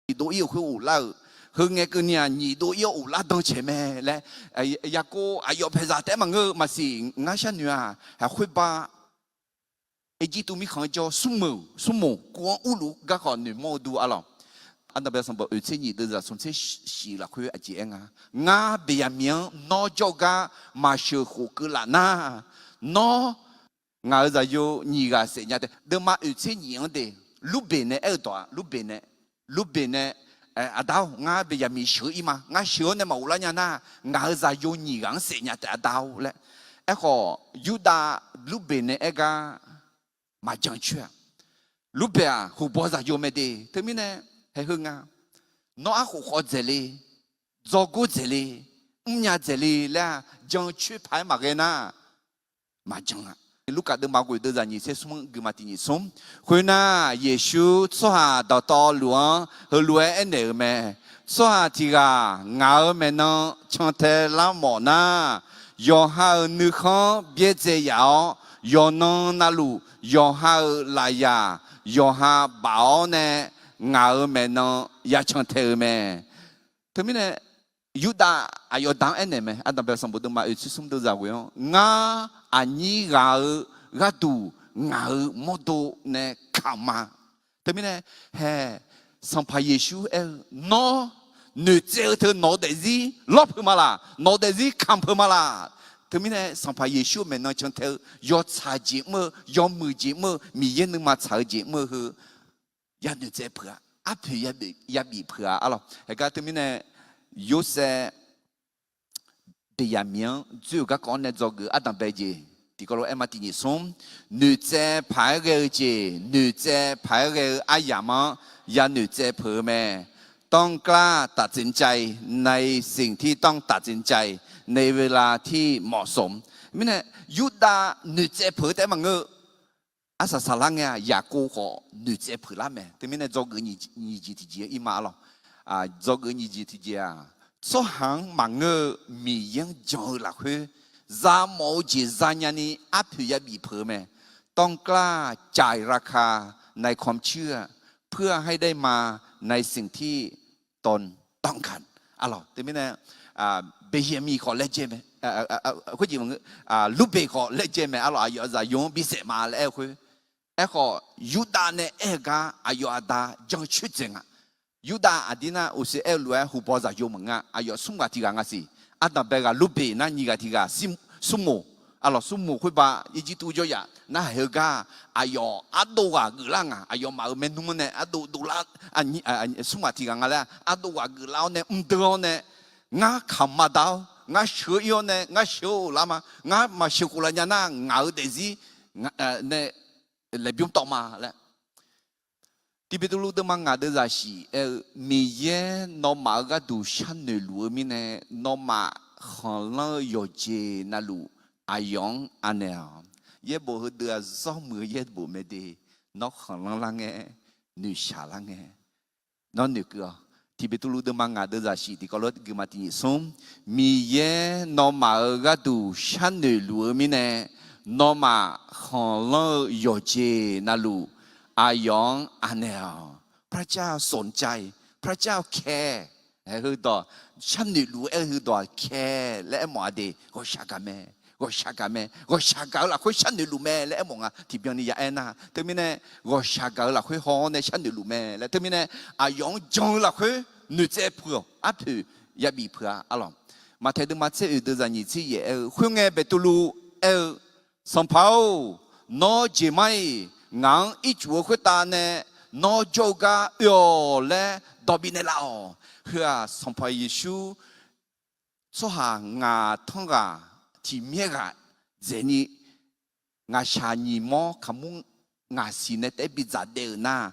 Nyiq dov ir-euq khoer of lar-euq, heu ngae keuvni-aq nyiq dov ir-awr of lar dan caeq mae laer, Yaqkov aqyawf paeqzaq taef-aer maqngeur-eu maqsiq ngar sharnoeq-aq, khoerbar Erjirtuv mirkhanq-anr jawr smrmoq smrmoq kuv-anr urluf garkawv noeqmawr-eu dur arlawq. Ardanqbae sanqbof oeq tser nyiq deuvzaq smq tser shif lafkhoer aqjeq aer nga, Ngar Beqyaqmiq-anr nawr jawrgar maqsheuq khof keuvlaf nar, nawr ngaq-euq zaqyo nyiq ghaq saef nya taef. Deuvma oeq tser nyiq-anr de, Lurbeq nae aer-eu dawq-aq, Lurbeq nae, Lurbeq nae, Aqda-or, ngar Beqyaqmiq sheuq-eu ir ma. Ngar sheuq-awr nae maqghoflar nya nar, ngaq-euq zaqyo nyiq ghaq-anr saef nya taef, Aqda-or laer. Aerkhawf, Yurdav Lurbeq nae aer gar maqjan coer-aq, Lurbeq-aq huqbaw zaqyo mae de. Teumirnae, haeq heu nga, nawr arkhof khawf dzaeq le, dzawgor dzaeq le, mrnya dzaeq le laer-aq, jan coer paq-aer maqghae nar, maqjan-a. Lurkaf deuvma ghoeq deuvzaq nyiq tser smr-anr guima tiq nyiq smr. Khoernar, Yeqsur tsawrhaq dawqtawvluf-anr heulof-aer aernaeq-euq mae. Tsawrhaq tiq ghaq ngaq-euq maeqnan cantae lar mawf nar, yawqha-euq nuikhanr byaerdzae yaf-awr, yawqnan navluf yawqha-euq lafyaq yawqha baf-awr nae, ngaq-euq maeqnan ya cantae-eu mae. Teumirnae, Yurdav aqyawf da-anr aernaeq mae. Ardanqbae sanqbof deuvma oeq tser smr deuvzaq ghoeq-anr, Ngar aqnyir ghaq-eu gharduq ngaq-euq mawrdo nae kamq ma. Teumirnae, hae, Sanqpaq Yeqsur aer-eu, Nawr noeqtsaev-eu teu nawq-eu daefzir lawrpeuq ma laq? Nawq-eu daefzir kamq peuq ma laq? Teumirnae, Sanqpaq Yeqsur-euq maeqnan cantae-eu yawtsaq jeq mr-eu, yawmuiq jeq mr-eu, Miqyaer nuima tsaq-eu jeq mr-eu heu ya noeqtsaev peuq-a. Arpoeq yabif peuq-a arlawq. Haegar teumirnae, Yorsaev Beqyaqmiq-anr dzoer-euq garkawv-anr nae dzawgeuf ardanqbae jeq tiqkawv lof-aer ma tiq nyiq smr. Noeqtsaev paq-aer ghae-eu jeq, noeqtsaev paq-aer ghae-eu aryamq-anr ya noeqtsaev peuq-eu mae. ต้องกล้าตัดสินใจในสิ่งที่ต้องตัดสินใจ ในเวลาที่เหมาะสม. Mirnae, Yurdav noeqtsaev peuq-eu taef-aer maqngeur-eu, arsaq saqlar ngae-aq, Yaqkov khawf noeqtsaev peuq lar mae. Teumirnae dzawgeuf nyiq jeq tiqjeq-anr ir ma arlawq. Dzawgeuf nyiq jeq tiqjeq-aq, tsawrhaq-anr maqngeur-eu Miqyaer-anr jan-eu lafkhoer, zamawf-eu jeq zanya ni arpoeq yabif peuq-eu mae. ต้องกล้าจ่ายราคาในความเชื่อ เพื่อให้ได้มาในสิ่งที่ตนต้องการ arlawq. Teumirnae, Beqyaqmiq khawf laejae mae, khoerjeq, Lurbeq khawf laejae mae arlawq. Aqyawf zaqyo-anr bisaef ma laer aer-eu khoer. Aerkhawf, Yurdav nae aer-eu gar aqyawf aqda jancoer dzaeq nga. Yurdav aqdir nar uqshoe aer-eu lof-aer huqbaw zaqyo maqngeur-a. Aqyawf smr ghaq tiq ghaq nga siq. Ardanqbae ghaq Lurbeq nar nyiq ghaq tiq ghaq, Smrmoq, arlawq, Smrmoq khoerba Irjirtuv jawr yaf nar haeq-eu gar, aqyawf ardov ghaq geuflar nga. Aqyawfmaf-euq maernmr-anr nae ardov dovlar, smr ghaq tiq ghaq nga laer ardov ghaq geuflar-awr nae mrdeuv-awr nae, Ngar kamq mada-awr, ngar sheuq-eu ir-awr nae ngar sheuq-eu lar ma. Ngar maqsheuq khof laf nya nar, ngaq-euq daefzir nae laeqbymr tawv ma laer. Tiqbeqtuvluv deuvma ngaq deuvzaq shif aer-eu, Miqyaer nawmaf-euq gharduq sharnoeq luf-eu mirnae, nawmaf khanqlanr-eu yawqjeq navluf aqyawf-anr anaeq-awq. Yaerbof heudeuq-aq zawr muiq-eu yaerbof mae de. Nawr khanqlanr lar ngae, noeqshaq lar ngae, nawr noeqkeuv-awq. Tiq Beqtuvluv deuvma ngaq deuvzaq shif tiqkawv lof-aer guima tiq nyiq smr, Miqyaer nawmaf-euq gharduq sharnoeq luf-eu mirnae, nawmaf khanqlanr-eu yawqjeq navluf aqyawf-anr anaeq-awq. พระเจ้าสนใจ, พระเจ้าแคร์ heudawq, sharnoeq luf-eu aer-eu heudawq-aq แคร์ laer aermawf-a de, ghawqshaq gaq mae, ghawqshaq gaq mae, ghawqshaq gaq-eu lafkhoer sharnoeq luf mae laer aermawf nga tiqbyan ni ya aer nar. Teumirnae ghawqshaq gaq-eu lafkhoer haw-awr nae sharnoeq luf mae laer teumirnae aqyawf-anr jan-eu lafkhoer noeqtsaev puq-awq, arpoeq yabif puq-a arlawq. Maqtaeq deuvma tser oeq deuvzaq nyiq tser yaef aer-eu, khoerngae Beqtuvluv aer-eu, Sanqpaq-or, nawr jeq mar-iq ngaq-anr ircuf-eu khoertav nae nawr jawr-eu gar oe-awq laer dawq bifnaeq laf-awq. Heu-aq Sanqpaq Yeqsur tsawrhaq ngaq tanr ghaq tiq myaer ghaq dzaeqni ngaqshaq nyiq mawr kaqmur ngaq siq nae taef-aer bidzaq daef-euq nar,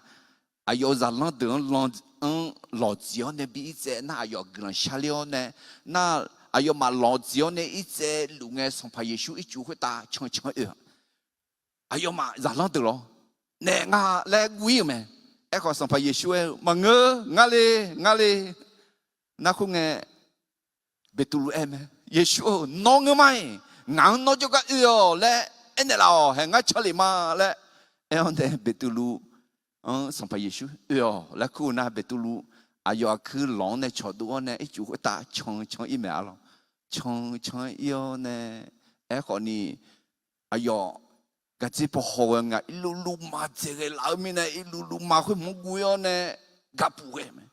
aqyawf-euq zaqlanr deuq-anr lan-anr lawqdziq-awr nae bi irtsaev nar, aqyawf guiqlanq sharler-awr nae nar, aqyawfmaf lawqdziq-awr nae irtsaev luf ngae Sanqpaq Yeqsur ircuf khoertav can can-aer oe-a. Aqyawfmaf zaqlanr deuq lawr naeq nga laer guv ir-euq mae. Aerkhawf Sanqpaq Yeqsur aer-eu, Maqngeur, ngar le, ngar le. Nar khoerngae Beqtuvluv aer mae, Yeqsur-or, nawr ngeur mar-iq ngaq-anr nawr jawrgar oe-awq laer aernaeq laf-awq. Hae, ngar can lef ma laer aer-awr nae Beqtuvluv-anr Sanqpaq Yeqsur oe-awq laer kur-eu nar, Beqtuvluv aqyawf aqkuir lawq-anr nae cawqdov-awr nae ircuf khoertav can can ir mae arlawq. Can can ir-awr nae, aerkhawf ni aqyawf gaqdzer paw haw ghae nga, irluvluv ma dzaeq ghae laf-eu mirnae irluvluv ma khoer hmq guv ir-awr nae gapuf ghae mae.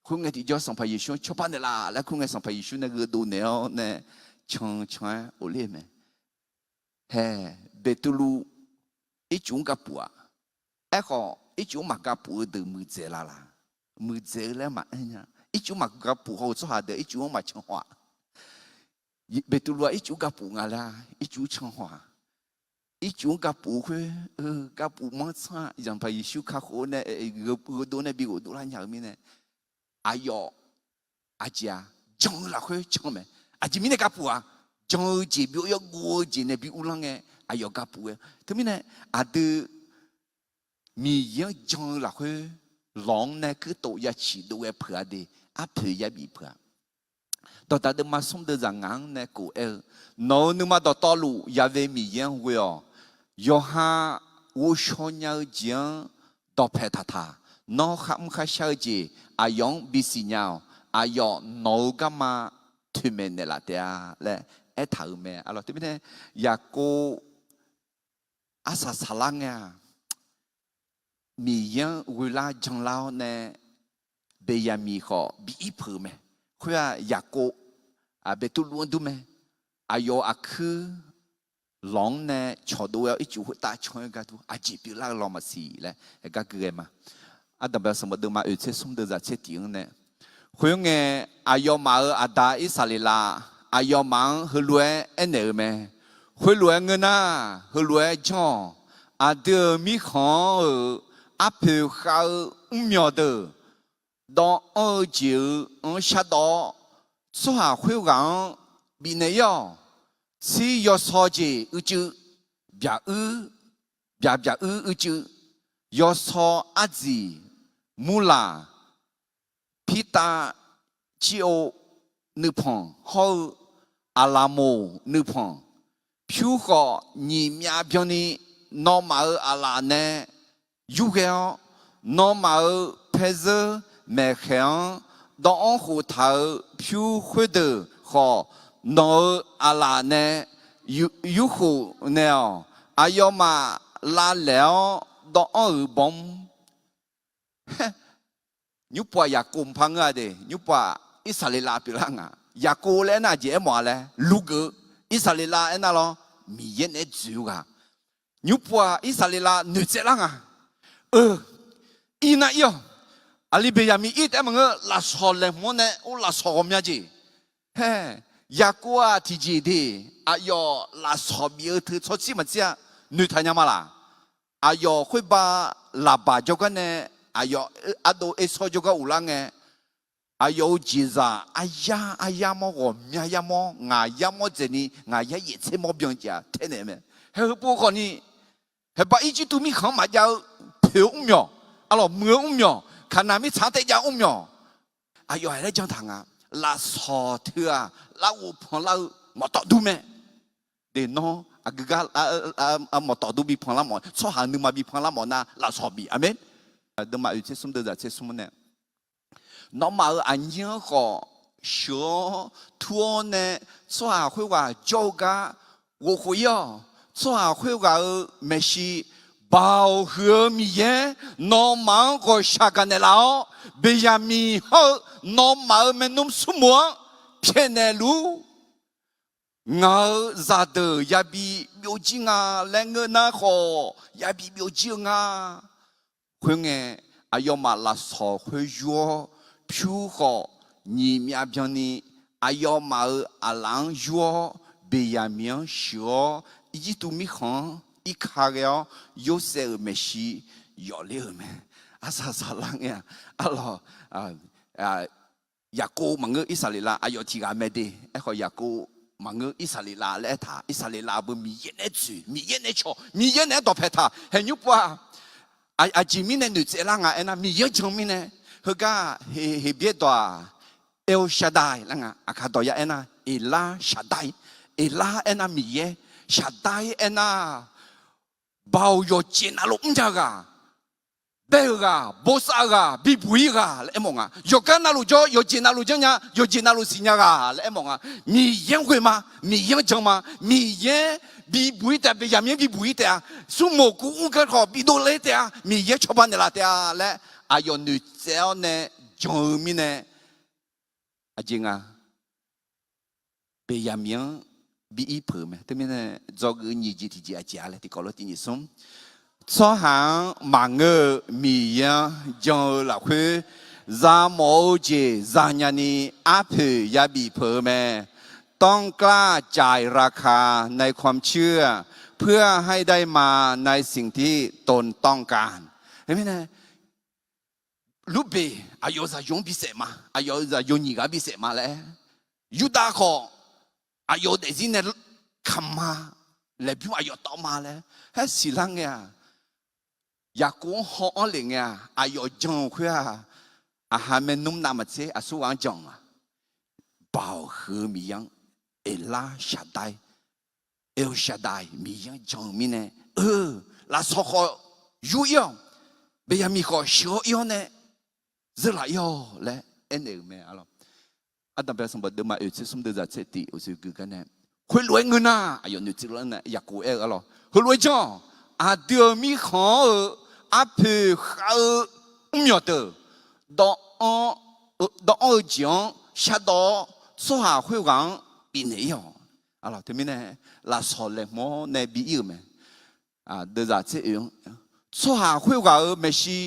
Khoerngae tiqjawr Sanqpaq Yeqsur-anr cawba naeqlaf laer kur ngae, Sanqpaq Yeqsur nae gheudov naeq-awr nae can can-aer ghofler mae. Hae, Beqtuvluv ircuf-anr gapuf-aq. Aerkhawf ircuf-anr maqgapuf-eu deuq muiqdzaeq laf laq? Muiqdzaeq-eu laer maqaer nya. Ircuf-anr maqgapuf haw-eu tsawrhaq deuq ircuf-anr maqcan haw-aq. Beqtuvluv-aq ircuf-anr gapuf nga laer-a, ircuf-anr can haw-aq. Ircuf-anr gapuf-eu khoer, gapuf manr tsanr-aq, Sanqpaq Yeqsur kakhof-eu nae gheudov nae bi ghofdov lar nya-eu mirnae, aqyawf aqjeq-aq jan-eu lafkhoer can mae. Aqjeq mirnae gapuf-aq, jan-eu jeq byov-ir-awr guv-eu jeq nae bi uvlanr ngae aqyawf gapuf ghae. Teumirnae aqdui Miqyaer-anr jan-eu lafkhoer lawq-anr nae kuirtof ya ciqdov ghae peuq-a de, arpoeq yabif peuq-a. Dawqdaq deuvma smr deuvzaq ngaq-anr nae kof aer-eu, Nawq-euq nuima dawqtawvluf yawe Miqyaer-anr ghoe-awq. Yawqha ghovshaw nya-eu jeq-anr dawqpae taqtaq, nawr kharmr kharshar-eu jeq aqyawf-anr bisiq nya-awq. Aqyawf nawq-euq garma toeqmaeq naeqlaf taef-a laer aertaq-euq mae. Arlawq teumirnae Yaqkov arsaq saqlar ngae-aq, Miqyaer-anr ghoelar janlar-awr nae Beqyaqmiq khawf bi ir peuq-eu mae. Khoer-aq Yaqkov, Beqtuvluv-anr dur mae. Aqyawf-euq aqkuir lawq-anr nae cawqdov-aer ircuf khoertav can-aer gardur aqjeq pyeuflar-eu lawq maqsiq laer aergar gui ghae ma. Ardanqbae sanqbof deuvma oeq tser smr deuvzaq tser tiq-anr nae, khoerngae aqyawfmaf-euq aqda Irsaqleqlav aqyawfmaf-anr heulof-aer aernaeq-euq mae. Khoerlof-aer ngeur nar, heulof-aer janr-awq. Aqdui-euq mirkhanq-anr-euq arpoeq khav-eu mrmyawq deuq dawvanr-eu jeq-euq anr shardawv-awr, tsawrhaq khoerghaq-anr bifnaeq ir-awq. Tsir yawsaw jeq uicuiv byaq-uir, byaq byaq-uir uicuiv, yawsaw ardziq, murlaq, pirtav, cir-ov nuipanq hawr-eu aqlaqmoq nuipanq, pyur khawf nyiq myav byanni nawmaf-euq aqlaf nae yurghae-awr, nawmaf-euq paezeur maeqkhaeq-anr dawvanr khoftaq-euq pyur khoerdeuq khawf, nawq-euq aqlaf nae yurkhof naeq-awq. Aqyawfmaf lavlaeq-awr dawvanr-euq bawmr. Nymrpov-aq Yaqkov mqpar ngeur-a de, nymrpov-aq Irsaqleqlav pyeuflar nga. Yaqkov laer aernar aqjeq aermawf-a laer lurgeuf-eu, Irsaqleqlav aernar lawr, Miqyaer naeq-aer dzoeq-eu ghaq. Nymrpov-aq Irsaqleqlav noeqtsaev lar nga. Eu, ir nar ir-awq. Aqli Beqyaqmiq ir taef-aer maqngeur, lafsawq laeqhmq-anr nae or lafsawq ghawqmya jeq. Hae, Yaqkov-aq tiqjeq de, aqyawf lafsawq bif-eu teu tsawrtsir maqtsir-a, noeqtaq nya ma laq. Aqyawf khoerba Laqbaq jawrgar nae, aqyawf ardov Ersawr jawrgar uvlar ngae, aqyawf-euq jeqzaq aryar aryar mawr ghawqmya yar mawr ngaq yar mawr dzaeqni ngaq yar yaeq tser mawr byan jeq-aq taenaeq mae. Hae heu pov khawfni, haeqba Irjirtuv mirkhanq-anr maqjav-eu poeq-eu mrmyawq, arlawq muiq-eu mrmyawq, Kaqnaq mirtsaq-anr taef jav mrmyawq, aqyawf haiq laer jan taq nga. Lafsawq teu-aq larghov panlar-eu mawqtawf dur mae. De nawr aqgeu gar mawqtawf dur bi panlar mawf, tsawrhaq nuima bi panlar mawf nar lafsawq bif. Aqmeq. Deuvma oeq tser smr deuv zaq tser smr nae, nawmaf-euq aqnyir-anr khawf sheuq-awr tur-awr nae tsawrhaq khoerghaq jawr-eu gar ghovkhof ir-awq. Tsawrhaq khoerghaq-euq maeqshi, Baoq huiq-eu Miqyaer nawmaf-anr ghawqshaq gaqnaeq laf-awr, Beqyaqmiq hawr-eu nawmaf-euq maernmr smrmuiq-anr pyaeqnaeq luf-ur. Ngaq-euq zaqdeuq yabi byovjir nga laer ngeur nar khawf, yabi byovjir-eu nga. Khoerngae, aqyawfmaf lafsawq khoer yur-awr pyur khawf, nyiq myav byanni aqyawfmaf-euq aqlaf-anr yur-awr, Beqyaqmiq-anr sheuq-awr, Irjirtuv mirkhanq-anr irka ghae-awr, Yorsaev-euq maeqshi yawfler-euq mae. Arsaq saqlar ngae-aq, arlawq, Yaqkov maqngeur, Irsaqleqlav aqyawf tiq ghaq mae de. Aerkhawf Yaqkov maqngeur, Irsaqleqlav laer aertaq. Irsaqleqlav beu Miqyaer nae tsoeq, Miqyaer nae cawq, Miqyaer nae-aer dawqpaeq taq. Haeq nymr pov-aq, aqjeq mirnae noeqtsaev lar nga aernar, Miqyaer-anr jan mirnae. Heugar Heqbyaer dawq-aq, El Shaddai lar nga. Aqkar dawq ya aernar, Eqlar Shaqdai. Eqlar aernar Miqyaer, Shaqdai aernar, Baoq yawqjeq navluf mrnya ghaq, bae-eu ghaq, bosav-eu ghaq, bibuq ir ghaq laer aermawf nga. Yawqgar navluf jawr, yawqjeq navluf janrnya, yawqjeq navluf siqnya ghaq laer aermawf nga. Miqyaer-anr ghoe ma, Miqyaer-anr jan ma, Miqyaer bibuq ir taef-a, Beqyaqmiq-anr bibuq ir taef-a, smrmuiq kur mr gar khawf bidov ler taef-a, Miqyaer cawba naeqlaf taef-a laer aqyawf noeqtsaev-awr nae jan-eu mirnae, aqjeq nga, Beqyaqmiq-anr bi ir peuq-eu mae. Teumirnae dzawgeuf nyiq jeq tiqjeq aqjeq-a laer tiqkawv lof tiq nyiq smr. Tsawrhaq-anr maqngeur-eu Miqyaer-anr jan-eu lafkhoer, zamawf-eu jeq zanya ni arpoeq yabif peuq-eu mae. ต้องกล้าจ่ายราคาในความเชื่อ เพื่อให้ได้มาในสิ่งที่ตนต้องการ Teumirnae, Lurbeq aqyawf-euq zaqyo-anr bisaef ma, aqyawf-euq zaqyo nyiq ghaq-anr bisaef ma laer, Yurdav khawf aqyawf-euq daefzir nae kamq ma, laeqbymr aqyawf tawv ma laer haer siqlar ngae-aq, Yaqkov-anr haw-anr lef ngae-aq, aqyawf jan-eu khoer-aq, aqha maernmr navmaqtser aqsurghaq-anr jan-a. Baoq huiq-eu Miqyaer-anr, Eqlar Shaqdai, El Shaqdai Miqyaer-anr jan-eu mirnae, eu, lafsawq khawf yur ir-awq, Beqyaqmiq khawf sheuq-awr ir-awr nae, zeurlaf ir-awq laer aernaeq-euq mae. Ardanqbae sanqbof deuvma oeq tser smr deuv zaq tser tiq uqshoe gui gar nae, khoerlof-aer ngeur nar, aqyawf noeqtsaev lar nae Yaqkov aer-eu arlawq, heulof-aer janr-awq. Aqdui-euq mirkhanq-anr-eu arpoeq khav-eu mrmyawq deuq, dawvanr-eu jeq-anr shardawv-awr, tsawrhaq khoerghaq-anr bifnaeq ir-awq. Arlawq, teumirnae lafsawq laeqhmq-awr nae bi ir-euq mae. Deuvzaq tser oeq-anr, tsawrhaq khoerghaq-euq maeqshi,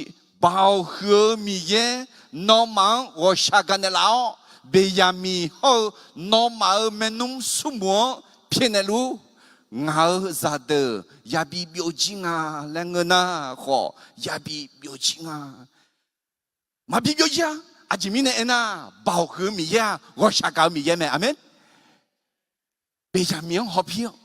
Baoq huiq-eu Miqyaer nawmaf-anr ghawqshaq gaqnaeq laf-awr, Beqyaqmiq hawr-eu nawmaf-euq maernmr smrmuiq-anr pyaeqnaeq luf-ur. Ngaq-euq zaqdeuq yabi byovjir nga laer ngeur nar khawf, yabi byovjir nga. Maqbi byovjir-a. Aqjeq mirnae aernar, Baoq huiq-eu Miqyaer-aq ghawqshaq gaq-eu Miqyaer mae. Aqmeq. Beqyaqmiq-anr hawpir-awr,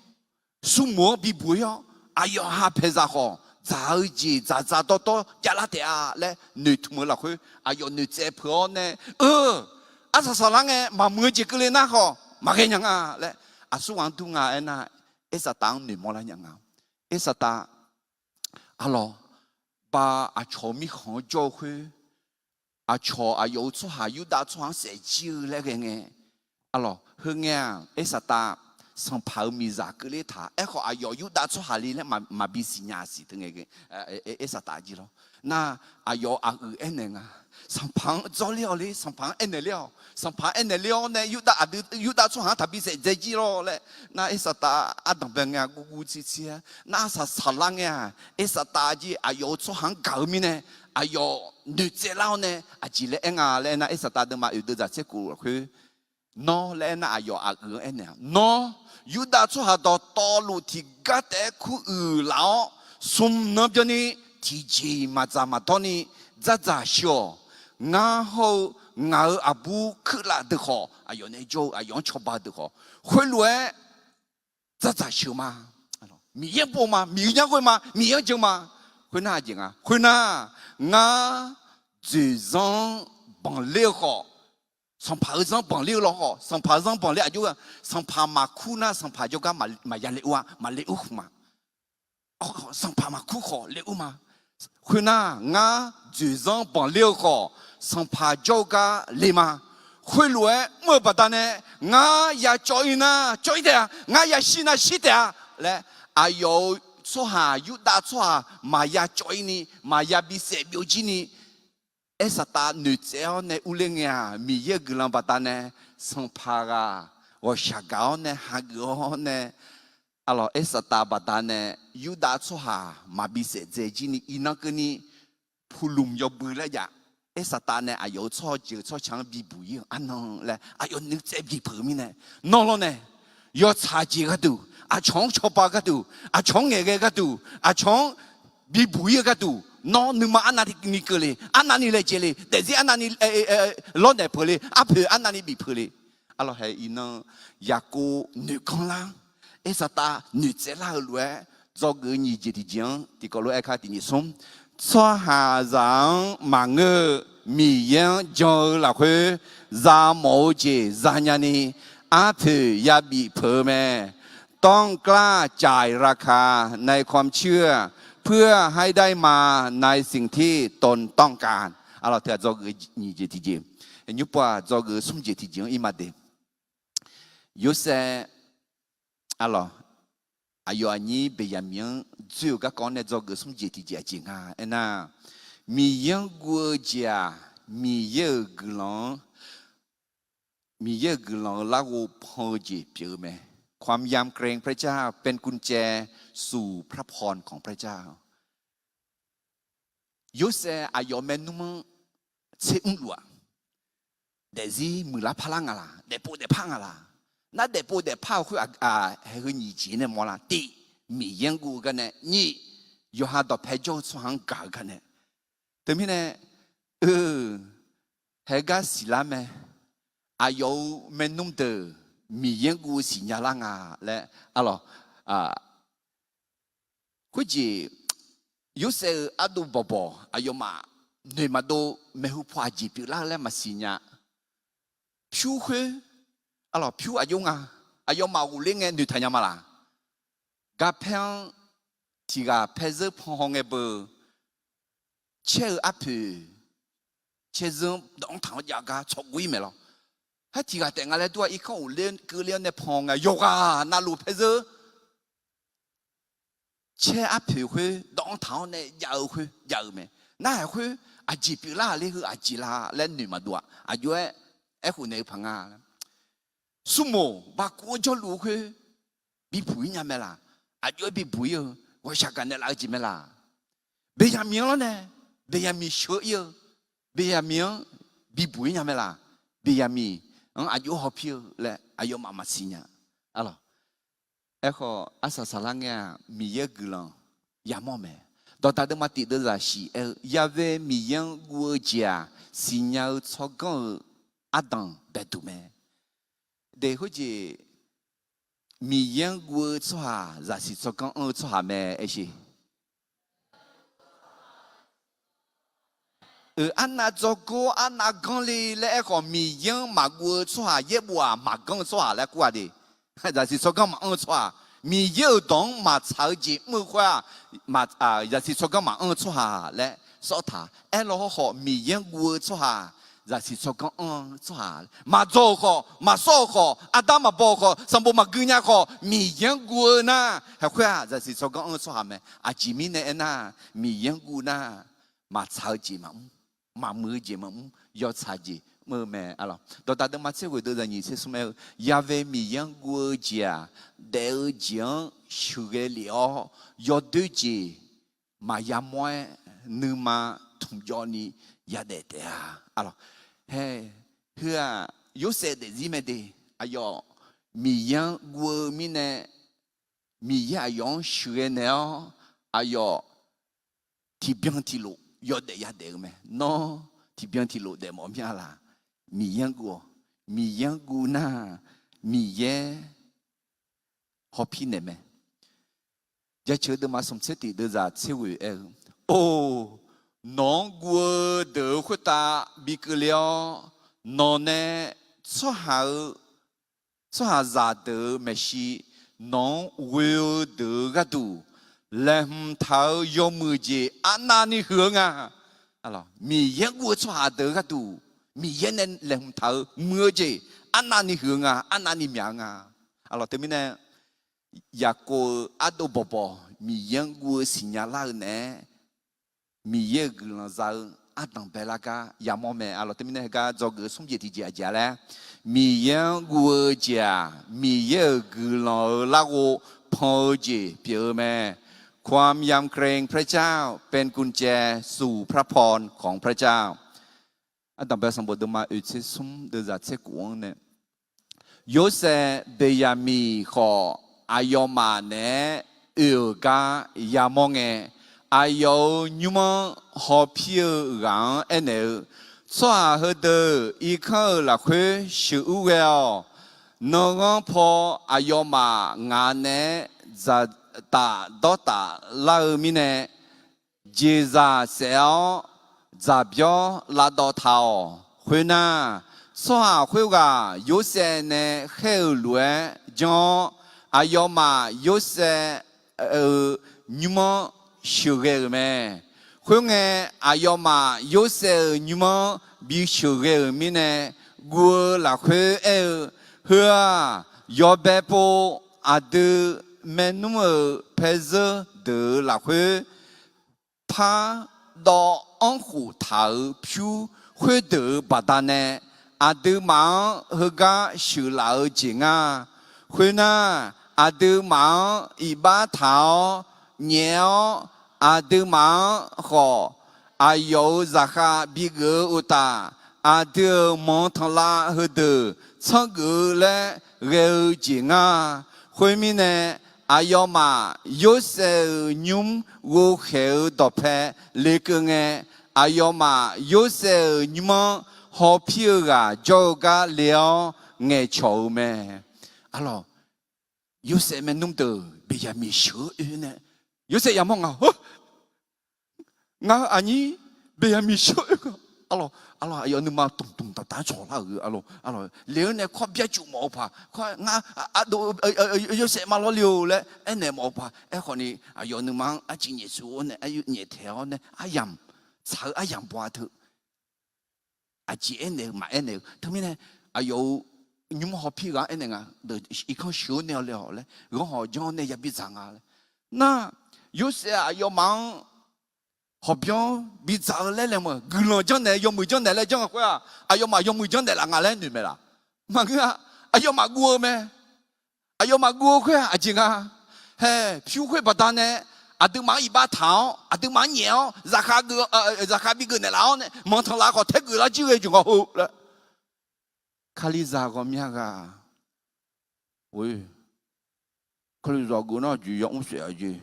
smrmuiq-anr bibuq ir-awr, aqyawf ha paeqzaq khawf, dzaq-eu jeq dzaqdzaq dawrdawr javlar taef-a laer noeqtmq-eu lafkhoer, aqyawf noeqtsaev peuq-awr nae, eu, arsaq saqlar ngae maqmuiq-eu jeq keuvle nar khawf maqghae nya nga laer, aqsurghaq-anr dur nga aernar, Irsaqtav-anr noeqmawr lar nya nga. Irsaqtav, arlawq, ba aqcawq-eu mirkhanq-anr jawr-eu khoer, aqcawq aqyawf-euq tsawrhaq Yurdav tsawrhaq-anr saefjir-eu laer ghae ngae, arlawq, heungae-aq, Irsaqtav sanqpaq-euq miqzaq keuvler taq. Aerkhawf, aqyawf Yurdav tsawrhaq le laer maqbi siqnya siq teu ngae, Irsaqtav jir lawr. Nar, aqyawf aqyuif aernaeq nga. Sanqpaq-anr dzawrler-awq le, sanqpaq-anr aernaeq ler-awq. Sanqpaq-anr aernaeq ler-awr nae Yurdav aqdui, Yurdav tsawrhaq-anr taqbi saefdzae jir lawr laer. Nar, Irsaqtav ardanqbae ngae-a guvguv tsirtsir-aer. Nar, arsaq saqlar ngae-aq, Irsaqtav jir aqyawf-euq tsawrhaq-anr gaq-eu mirnae, aqyawf noeqtsaev lar-awr nae aqjeq laer aer nga laer nar, Irsaqtav deuvma oeq deuv zaq tser kof lafkhoer, nawr laer aernar, aqyawf aqyuif-anr aernaeq-a, nawr, Yurdav tsawrhaq dawqtawvluf tiqgar taef-aer kuruiq laf-awr, smq nan byanni tiqjeq-iq maqdzaq maqdawr ni dzardzaq sheu-awq. Ngar hawr-eu ngaq-euq aqbur kuirlaf deuq khawf, aqyawf nae jawr-eu aqyawf-anr cawba-eu deuq khawf, khoerlof-aer dzardzaq sheuq ma. Miqyaer pov ma, Miqyaer ghoe ma, Miqyaer-anr jan ma. Khoernar aqjeq nga, khoernar, ngar dzoeqzanr-anr banqler-eu khawf, Sanqpaq-euq zanr banqler-eu lawkhawf, sanqpaq-euq zanr banqler aqjox-a, sanqpaq maqkur nar sanqpaq jawrgar maqya le ur-a, maqle ur khmq ma. Sanqpaq maqkur khawf le ur ma. Khoernar, ngar dzoeqzanr banqler-eu khawf, sanqpaq jawr-eu gar le ma. Khoerlof-aer mr-eu baqdanae, ngar ya cawv-ir nar cawv-ir taef-a, ngar yashir nar shir taef-a laer, aqyawf-euq tsawrhaq, Yurdav tsawrhaq maqya cawv-ir ni, maqya bisaef byovjir ni, Aersaqtav noeqtsaev-awr nae urler ngae-aq, Miqyaer-euq guiqlanq baqdanae, sanqpaq ghaq ghawqshaq gaq-awr nae hageuf-awr nae, aqlawq, Aersaqtav baqdanae Yurdav tsawrhaq maqbi saef dzae jir ni iqnan keuvni, Puqlmq yawbui laer jav. Aersaqtav nae aqyawf-euq tsawrjeuq tsawrca-anr bibuq-ir-eu arnan laer aqyawf nuitsaev bipeuq-eu mirnae, nawr lawrnae, yawtsaq jeq gharduq, aqcawq-anr cawba gharduq, aqcawq-anr ngaeqghae gharduq, aqcawq-anr bibuq-ir-eu gharduq, nawr nuima arnavni keuvle, arnavni laejae le, daefzir arnavni lawrnaeq peuq-le, arpoeq arnavni bif peuq-le. Aqlawq, hae iqnan Yaqkov noeqganr lar, Aersaqtav noeqtsaev lar-eu lof-aer, dzawgeuf nyiq jeq tiqjeq-anr tiqkawv lof-aer aer kar tiq nyiq smr. Tsawrhaqzaq-anr maqngeur-eu Miqyaer-anr jan-eu lafkhoer, zamawf-eu jeq zanya ni, arpoeq yabif peuq-eu mae. ต้องกล้าจ่ายราคาในความเชื่อ เพื่อให้ได้มาในสิ่งที่ตนต้องการ Aqlawq, teughaq dzawgeuf nyiq jeq tiqjeq, nymrpov-aq dzawgeuf smr jeq tiqjeq-anr ir ma de. Yorsaev, aqlawq, aqyawf aqnyir Beqyaqmiq-anr dzoer-eu garkawv-anr nae dzawgeuf smr jeq tiqjeq aqjeq nga aernar, Miqyaer-anr guv-eu jeq-aq, Miqyaer-euq guiqlanq-anr, Miqyaer-euq guiqlanq-eu larghov pan-eu jeq pyeuf-eu mae. ความยำเกรงพระเจ้าเป็นกุญแจสู่พระพรของพระเจ้า Yorsaev aqyawf maernmr-anr tser mrluf-aq, daefzir muiqlar parlar nga laq, daefpov daefpar nga laq. Nar daefpov daefpar-eu khoer-aq, haeqheu nyiq jeq nae mawrlar. Tiq, Miqyaer-anr guv-eu gar nae. Nyiq, yawqha dawqpae jawr-eu tsawrhaq-anr gaq-eu gar nae. Teumirnae, eu, haegar siqlar mae. Aqyawf-euq maernmr deuq Miqyaer-anr guv-eu siqnya lar nga laer, aqlawq, khoerjeq, Yorsaev-euq ardov bawqbawq aqyawfmaf noeq maqdov, maeqhu paw aqjeq pyeuflar-eu laer maqsiq nya. Pyur khoer, aqlawq, pyur aqjox nga, aqyawfmaf ghofler ngae noeqtaq nya ma laq. Garpaer-anr tiq ghaq paer zeur pan haw ngae beu, caer-eu arpoeq, caer zeur-anr dawq-anr taq-awr jav gar tsawqgov-ir mae lawr. Haer tiq ghaq taef nga laer dur-aq, irkanr ghofler keuvler-awr nae pan haw ngae, yawqghaq navluf paer zeur caer arpoeq khoer dawq-anr taq-awr nae jav-eu khoer jav-eu mae. Narhaq khoer aqjeq pyeuflar-aq ler heu aqjeq la laer noeq maqdov-aq, aqjox-aer aerkhof naeq-eu paq nga. Smrmoq baqkuv-anr jawrluf-eu khoer bibuq-ir nya mae laq. Aqjox-aer bibuq-ir-eu ghawqshaq gaqnaeq laf-eu jeq mae laq. Beqyaqmiq-anr lawrnae, Beqyaqmiq sheuq-ir-eu, Beqyaqmiq-anr bibuq-ir nya mae laq. Beqyaqmiq-anr aqjox hawpir-eu laer aqyawfmaf maqsiq nya. Aqlawq, aerkhawf arsaq saqlar ngae-aq, Miqyaer guiqlanq yamawr mae. Dawqdaq deuvma tiq deuvzaq shiq aer-eu, Yahweh Miqyaer-anr guv-eu jeq-aq, siqnya-eu tsawrganr-eu ardanq baeduq mae. Deq khoerjeq, Miqyaer-anr guv-eu tsawrhaq zaqsiq tsawrganr anr-eu tsawrhaq mae aer sheq. Arnav dzawgor arnav ganr le laer aerkhawf, Miqyaer-anr maqguv-eu tsawrhaq yaerbof-aq maqganr-eu tsawrhaq laer kur-a de. Zaqsiq tsawrganr maqanr-eu tsawrhaq, Miqyaer-euq dawq-anr maqtsaq-eu jeq mr-eu khoer-aq, zaqsiq tsawrganr maqanr-eu tsawrhaq laer sawr taq. Aerlaw hawrkhawf, Miqyaer-anr guv-eu tsawrhaq zaqsiq tsawrganr anr-eu tsawrhaq, maqdzaw-euq khawf, maqsawr-euq khawf, ardanr maqbaw-euq khawf, sanqbof maqgui nya khawf, Miqyaer-anr guv-eu nar, haeq khoer-aq zaqsiq tsawrganr anr-eu tsawrhaq mae. Aqjeq mirnae aernar, Miqyaer-anr guv nar, maqtsaq-eu jeq maqmr, maqmuiq-eu jeq maqmr, yawtsaq jeq mr-eu mae. Dawqdaq deuvma tser ghoeq deuvzaq nyiq tser smr aer-eu, Yahweh Miqyaer-anr guv-eu jeq-aq, daef-eu jeq-anr sheuqghae lef-awr, yawdoer jeq maqya mawr-aer, nuima tmqjawv ni yadaef taef-a. Aqlawq, hae, heu-aq, Yorsaev daefzir mae de. Aqyawf Miqyaer-anr guv-eu mirnae, Miqyaer aqyawf-anr sheuqghae naeq-awr, aqyawf tiqbyan tiqlof yawdaef yadaef-eu mae. Nawr tiqbyan tiqlof daefmawf mir-a laq? Miqyaer-anr guv-awq. Miqyaer-anr guv nar, Miqyaer hawpir naeq mae. Jaceuq deuvma smq tser tiq deuvzaq tser ghoeq aer-eu, Or, nawq-anr guv-eu deuq-euq khoertav bi keuvle-awr, Nawq nae tsawrhaq-eu, tsawrhaqzaq deuq-euq maeqshi nawq-anr ghoe-eu deuq-euq gharduq, laeqhmq taq-euq yawmuiq jeq arnavni huiq-eu nga. Miqyaer guv-eu tsawrhaq deuq-euq gharduq, Miqyaer nae laeqhmq taq-eu muiq-eu jeq arnavni huiq-eu nga, arnavni myaq-eu nga. Aqlawq teumirnae, Yaqkov-euq ardov bawqbawq Miqyaer-anr guv-eu siqnya lar-eu naeq-aer, Miqyaer-euq guiqlanq za-eu ardanq baelar gar yamawr mae. Aqlawq teumirnae heugar dzawgeuf-eu smr jeq tiqjeq aqjeq-a laer, Miqyaer-anr guv-eu jeq-aq, Miqyaer-euq guiqlanq-euq larghov pan-eu jeq pyeuf-eu mae. ความยำเกรงพระเจ้าเป็นกุญแจสู่พระพรของพระเจ้า Ardanqbae sanqbof deuvma oeq tser smr deuvzaq tser kof-anr nae, Yorsaev Beqyaqmiq khawf, aqyawfmaf naeq-aer oe-euq gar yamawr ngae, aqyawf-euq nymr-anr hawpir-eu ghaq-anr aernaeq-eu, Tsawrhaq heudeuq irkanr-euq lafkhoer sheuqur ghae-awq. Nanghanr paw aqyawfmaf ngaq naeq-aer dzaqtaf dawrtaf lar-eu mirnae, jeqzaq saef-awr dzaqbyawr lavdawv taq-awq. Khoernar, tsawrhaq khoerghaq Yorsaev nae khaer-euq lof-aer janr-awr, aqyawfmaf Yorsaev-euq nymr-anr sheuqghae-euq mae. Khoerngae, aqyawfmaf Yorsaev-euq nymr-anr bi sheuqghae-euq mirnae, guv-eu lafkhoer aer-eu, Heu-aq, yawbae pov aqdui maernmr-euq paezeur deuq-euq lafkhoer pardawv anrkhof taq-euq pyur khoerdeuq-euq baqdanae, aqduimaf-anr heugar sheuqlaf-eu jeq nga. Khoernar, aqduimaf-anr iqbax taq-awr nyaef-awr, aqduimaf-anr khawf aqyawf-euq zaqkhav bigeuf-eu uqtaf, aqdui-euq manq tanqlav heudeuq tsanr geuf-eu laer ghae-eu jeq nga. Khoermirnae, aqyawfmaf Yorsaev-euq nymr ghovkhaeq-eu dawqpae lekeuv ngae, aqyawfmaf Yorsaev-euq nymr-anr hawpir-eu ghaq jawr-eu gar le-awr ngaeqcawq-eu mae. Aqlawq, Yorsaev maernmr deuq Beqyaqmiq sheuq-eu oe nae, Yorsaev yamawr nga, Ngar aqnyir Beqyaqmiq sheuq-eu oe-a. Aqlawq, aqlawq, aqyawf nuima dmq dmq daq daq-anr cawqlar-euq, aqlawq, aqlawq, le-eu nae kawr byajuq mawf-eu paq, kawr ngar ardov Yorsaev ma lawr le-eu laer aernaeq mawf-eu paq. Aerkhawf ni aqyawf nuima-anr arciv nyaef suf-awr nae, aryaer nyaeftaeq-awr nae, aryamq tsaq-eu aryamq baw-a teu. Aqjeq aernaeq-eu maqaer naeq-eu teumirnae, aqyawf-euq nymr hawpir ghaq-anr aernaeq nga, irkanr sheuq-awr nae-awq le-awq laer, ghanr hawq janr-awr nae yabi dzaq nga laer. Nar, Yorsaev aqyawfmaf-anr hawqbyanr bidzaq-eu laer laeqhmq-eu guiqlanq janrnaeq, yawmuiq janrnaeq laer janr-eu khoer-aq, aqyawfmaf yawmuiq janrnaeq laf nga laer noeq mae laf? Maqngeur-a. Aqyawfmaf guv-eu mae. Aqyawfmaf guv-eu khoer-aq aqjeq nga. Hae, pyur khoer baqdanae aqduimaf-anr iqbax taq-awr, aqduimaf-anr nyaef-awr, zaqkhav geuf, zaqkhav bigeuf naeqlaf-awr nae manq tanqlaf khawf taer geuf lar jir ghae jeq nga ho laer. Kalizaq ghawqmya ghaq, Kalizaq geuf nar aqjeq ya mr saef-a jeq,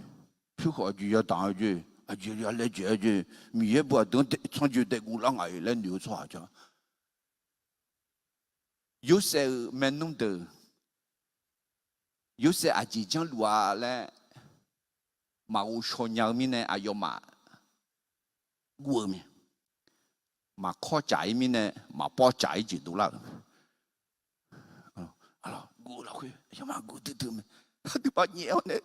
pyur khawf aqjeq ya daq-a jeq, aqjeq ya laejae-a jeq, Miqyaer bu aqdui-anr tsanrjoe daef guv lar nga-iq laer noeq-eu tsawrhaq ja. Yorsaev-euq maernmr deuq, Yorsaev aqjeq janrluf-a laer maqghov shaw nya-eu mirnae aqyawfmaf guv-eu mae. Maqkawr caf-ir mirnae maqpawv caf-ir jeq dovlar-euq mae. Guv-eu lafkhoer aqyawfmaf guv duidui mae. Aqduimaf nyaef-awr nae,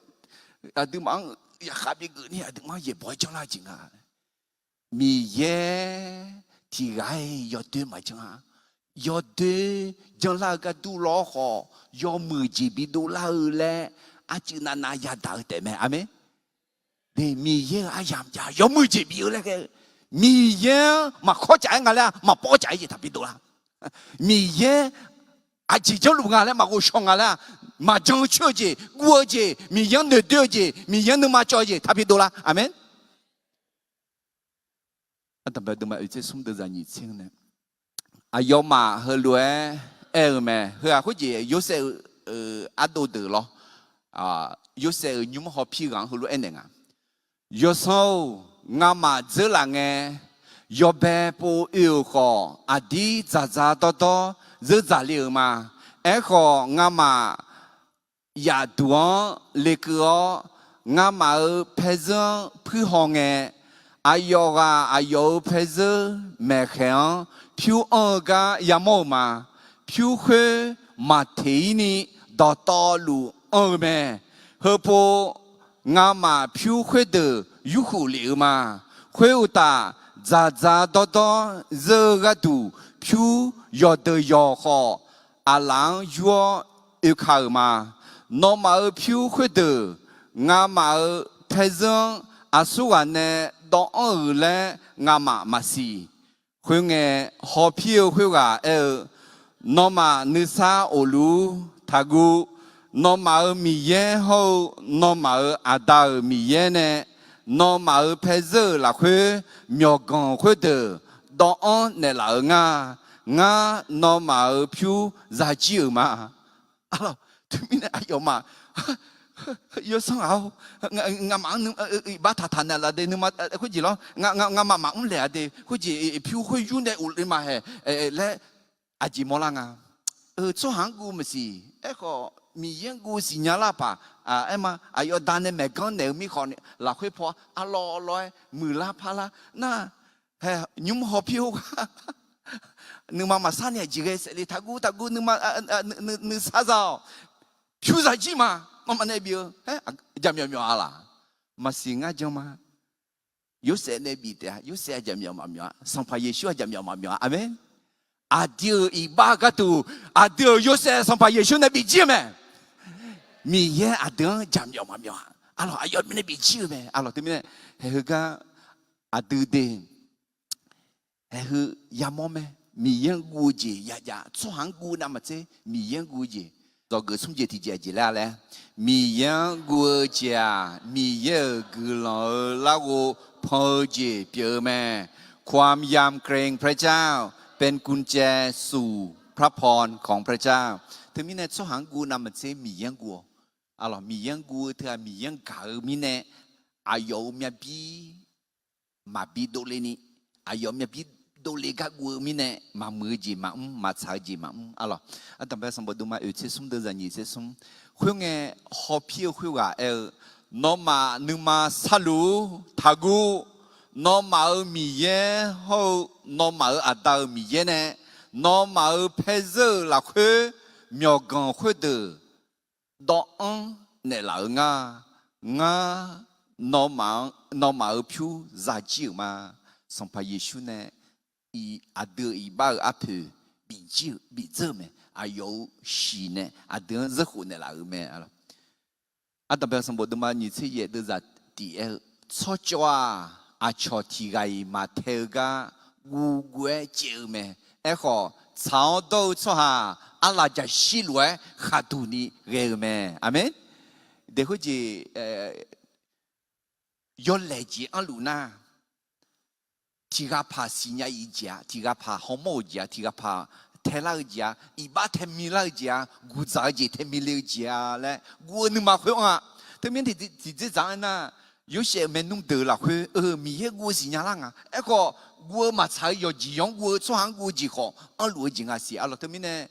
aqduimaf-anr zaqkhav bigeuf ni aqduimaf-anr yaeqbawq-aer janrlar jeq nga. Miqyaer tiqghaq-iq yawdoer maqjanr-a. Yawdoer janrlar-eu gar dur lawr khawf, yawmuiq jeq bidov lar-eu laer arcuiv navnav yadaq-eu taef mae. Aqmeq. Miqyaer-euq aryamq jav yawmuiq jeq bif-eu laer ghae-eu, Miqyaer-anr maqkawr caf-aer nga laer-aq, maqpawv caf-aer jeq taqbi dovlar. Miqyaer aqjeq janrluf nga laer maqghov shaw nga laer-aq, maqjan-eu coer-eu jeq, guv-eu jeq, Miqyaer-anr noeqdoer-eu jeq, Miqyaer-anr nuima cawv-eu jeq taqbi dovlar. Aqmeq. Ardanqbae deuvma oeq tser smr deuvzaq nyiq tser nae, aqyawfmaf heulof-aer aer-eu mae. Heu-aq khoerjeq Yorsaev-euq ardov deuq lawr. Yorsaev-euq nymr hawpir ghaq-anr heulof-aer aernaeq nga. Yawsanr-or, ngamaf dzeurlaf ngae, yawbae pov oe-euq khawf, aqdir dzaqdzaq dawrdawr zeur dzaqle-euq ma. Aerkhawf, ngamaf yaf duq-anr lekeuv-awr, ngamaf-euq paezeur-anr puirhaw ngae, Aqyawf ghaq aqyawf-euq paezeur maeqkhaeq-anr pyur anr-eu gar yamawr-euq ma. Pyur khoer maqteq-ir ni dawqtawvluf anr-eu mae. Heupov ngamaf pyur khoerdeuq yurkhuf lef-eu ma. Khoeruqtaf, dzaqdzaq dawrdawr zeur-eu gharduq pyur yawqdeuq yawq khawf, aqlaf-anr yur-awr oeka-euq ma. Nawmaf-euq pyur khoerdeuq ngamaf-euq paezeur-anr aqsurghaq nae dawvanr-euq laer ngamaf maqsiq. Khoerngae, hawpir-eu khoerghaq aer-eu, Nawmaf nuisar of luf-ur. Taqguv. Nawmaf-euq Miqyaer hawr-eu nawmaf-euq Aqda-euq Miqyaer nae nawmaf-euq paezeur-euq lafkhoer myawqganq khoerdeuq dawvanr naeqlaf-eu ngar. Ngar nawmaf-euq pyur zajir-euq ma. Arlawq, teumirnae aqyawfmaf yawsanr ghaq-awr, ngamaf-anr iqbax taqtaq naeqlaf de nuima khoerjeq lawr, ngamaf maqmr laeq-a de khoerjeq pyur khoer yur nae of le ma hae laer aqjeq mawrlar nga. Tsawrhaq-anr guv maqsiq. Aerkhawf Miqyaer-anr guv siqnya lar paq. Aerma aqyawf da nae maeqganr naeq-eu mirkhanq lafkhoer paw arlawr lawr-aer muiqlar parlar nar, hae, nymr hawpir-eu gar nuima maqsar ni aqjeq ghae saef le. Taqguv taqguv, nuima nuisar za-awq. Pyur zajir ma. Nawmaf nae bif-eu jaqmyawf myawf-a laq? Maqsiq ngar jan ma. Yorsaev nae bif taef-a. Yorsaev aqjaqmyawf maqmyawf-a. Sanqpaq Yeqsur aqjaqmyawf maqmyawf-a. Aqmeq. Aqdui-euq iqbax gharduq aqdui-euq Yorsaev Sanqpaq Yeqsur nae bif jir-eu mae. Miqyaer aqdui-anr jaqmyawf maqmyawf-a. Arlawq, aqyawf mirnae bif jir-eu mae. Arlawq, teumirnae haeqheu gar aqdui de haeqheu yamawr mae. Miqyaer-anr guv-eu jeq yajav, tsawrhaq-anr guv navmaqtser Miqyaer-anr guv-eu jeq. Dzawgeuf smr jeq tiqjeq aqjeq laer-a laer, Miqyaer-anr guv-eu jeq-aq, Miqyaer-euq guiqlanq-eu larghov pan-eu jeq pyeuf-eu mae. ความยำเกรงพระเจ้าเป็นกุญแจสู่พระพรของพระเจ้า Teumirnae tsawrhaq-anr guv navmaqtser Miqyaer-anr guv-awq. Arlawq, Miqyaer-anr guv-eu teu-aq Miqyaer-anr gaq-eu mirnae aqyawf-euq myavbir maqbi dovle ni, aqyawf myavbir dovle gar guv-eu mirnae maqmuiq-eu jeq maqmr, maqtsaq-eu jeq maqmr. Arlawq, ardanqbae sanqbof duma oeq tser smr deuv zaqnyiq tser smr. Khoerngae, hawpir-eu khoerghaq aer-eu, Nawmaf nuima sarluf-ur. Taqguv. Nawmaf-euq Miqyaer hawr-eu nawmaf-euq Aqda-euq Miqyaer nae nawmaf-euq paezeur-euq lafkhoer myawqganq khoerdeuq dawvanr naeqlaf-eu ngar. Ngar nawmaf-euq pyur zajir-euq ma. Sanqpaq Yeqsur nae aqdui-euq iqbax-euq arpoeq bifjir-eu bifdzeur-eu mae. Aqyawf-euq shiq nae aqdui-anr zeurkhof naeqlaf-euq mae. Ardanqbae sanqbof duma nyiq tser yaef deuv zaq tiq aer-eu, Tsawrcawv-aq, aqcawq tiq ghaq-iq maqtae-eu gar guvguv-aer caev-eu mae. Aerkhawf, tsaq-awr dawr-eu tsawrhaq-aq, arlaf jaqshir lof-aer khaqduq ni ghae-eu mae. Aqmeq. Daeq khoerjeq yawlaeq jeq anrluf nar, tiq ghaq paq siqnya-iq jeq-a, tiq ghaq paq hawmawr-euq jeq-a, tiq ghaq paq taelar-eu jeq-a, iqbax tae milar-eu jeq-a, guqdzaq-eu jeq tae mile-eu jeq-a laer guv-eu nuima khoer anr-a. Teumirnae tiqdzer dzaq-aer nar, Yorsaev-euq maernmr deuq lafkhoer-eu Miqyaer guv-eu siqnya lar nga. Aerkhawf, guv-eu maqtsaq-eu yawqjeq yawq-anr guv-eu tsawrhaq-anr guv-eu jeq khawf anrluf-eu jeq nga siq. Arlawq, teumirnae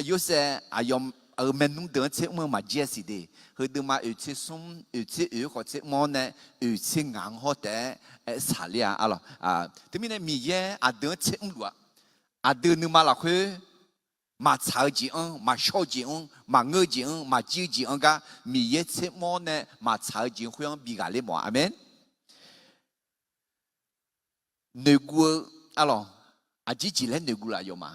Yorsaev aqyawf-euq maernmr deuq-anr tser mr-eu maqjir-a siq de. Heudeuq ma oeq tser smr, oeq tser oeq khawf tser mr-awr nae oeq tser ngaq-anr hawr taef-aer aer saqler-a. Arlawq, teumirnae Miqyaer aqdui-anr tser mrluf-a. Aqdui nuima lafkhoer maqtsaq-eu jeq-anr, maqshawr-eu jeq-anr, maqngeur-eu jeq-anr, maqjir-eu jeq-anr gar Miqyaer tser mr-awr nae maqtsaq-eu jeq-anr khoer-anr bi ghaqler mawf-a. Aqmeq. Noeqguv-eu, arlawq, aqjeq jeq laer noeqguv laf yawf ma.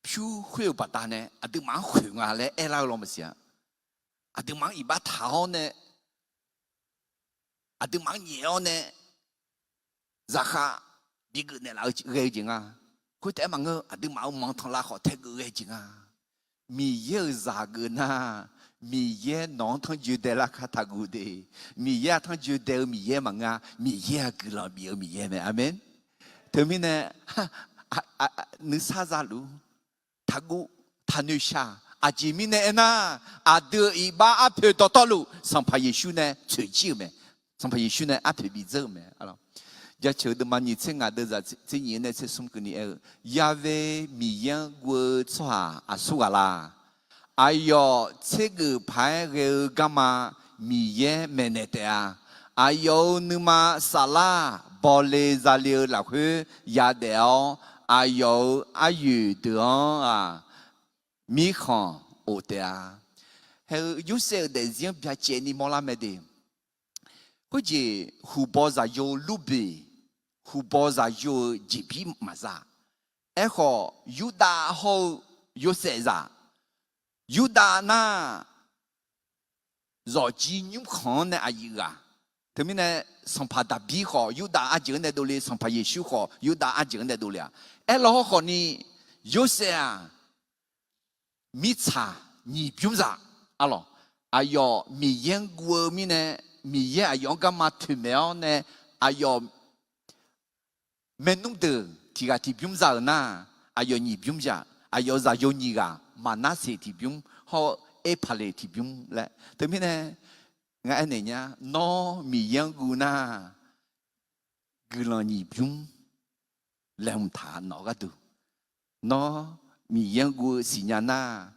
Pyur khoer-euq baqdanae aqduimaf-anr khoeq nga laer aerlar-eu law maqsiq-a. Aqduimaf-anr iqbax taq-awr nae, aqduimaf-anr nyaef-awr nae, zaqkhav bigeuf naeqlaf-eu ghae-eu jeq nga. Khoertaef-aer maqngeur, aqduimaf-euq manq tanqlav khawf taegeuf ghae-eu jeq nga. Miqyaer-euq zaq geuf nar, Miqyaer nawq-anr tanrjoe daelar kar taqguv de. Miqyaer-aq tanrjoe dae-eu Miqyaer maqngeur-a. Miqyaer-aq guiqlanq bif-eu Miqyaer mae. Aqmeq. Teumirnae nuisar zaluf-ur. Taqguv, taqnoeq shaq. Aqjeq mirnae aernar, aqdui-euq iqbax arpoeq dawqtawvluf Sanqpaq Yeqsur nae tsoeqjir-euq mae. Sanqpaq Yeqsur nae arpoeq bidzeur-eu mae. Jaceuq deuvma nyiq tser ngaq deuvzaq tser nyiq-anr nae tser smr keuvni aer-eu, Yahweh Miqyaer-anr guv-eu tsawrhaq aqsur ghaq la? Aqyawf tsergeuf paq-aer ghae-eu garma Miqyaer maeqnaeq taef-a. Aqyawf-euq nuima saflar bawle zale-eu lafkhoer yadaef-awr, aqyawf-euq aryoeq deuq-anr-aq, mirkhanq of taef-a. Hae-eu Yorsaev-euq daefzir-anr byacaevni mawrlar mae de. Khoerjeq huqbaw zaqyo lurbeq, huqbaw zaqyo-eu jeqbir maqza. Aerkhawf, Yurdav hawr-eu Yorsaev zaq, Yurdav nar, zawqjir nymrkhanq-anr nae aqyuif ghaq. Teumirnae, sanqpaq Daqbir khawf Yurdav arjeuq-anr nae dovle, sanqpaq Yeqsur khawf Yurdav arjeuq-anr nae dovle-aq. Aerlawr hawrkhawfni, Yorsaev-aq, mirtsaq nyiq bymr zaq. Arlawq, aqyawf Miqyaer-anr guv-eu mirnae, Miqyaer aqyawf-anr garma toeqmaeq-awr nae, aqyawf maernmr deuq tiq ghaq tiq bymr za-euq nar, aqyawf nyiq bymr zaq. Aqyawf zaqyo nyiq ghaq, Maqnarseq tiq bymr hawr-eu Erpaqleq tiq bymr laer. Teumirnae, ngar aernaeq nya, nawr Miqyaer-anr guv nar, guiqlanq nyiq bymr laeqhmq taq nawq-eu gharduq. Nawr Miqyaer-anr guv-eu siqnya nar,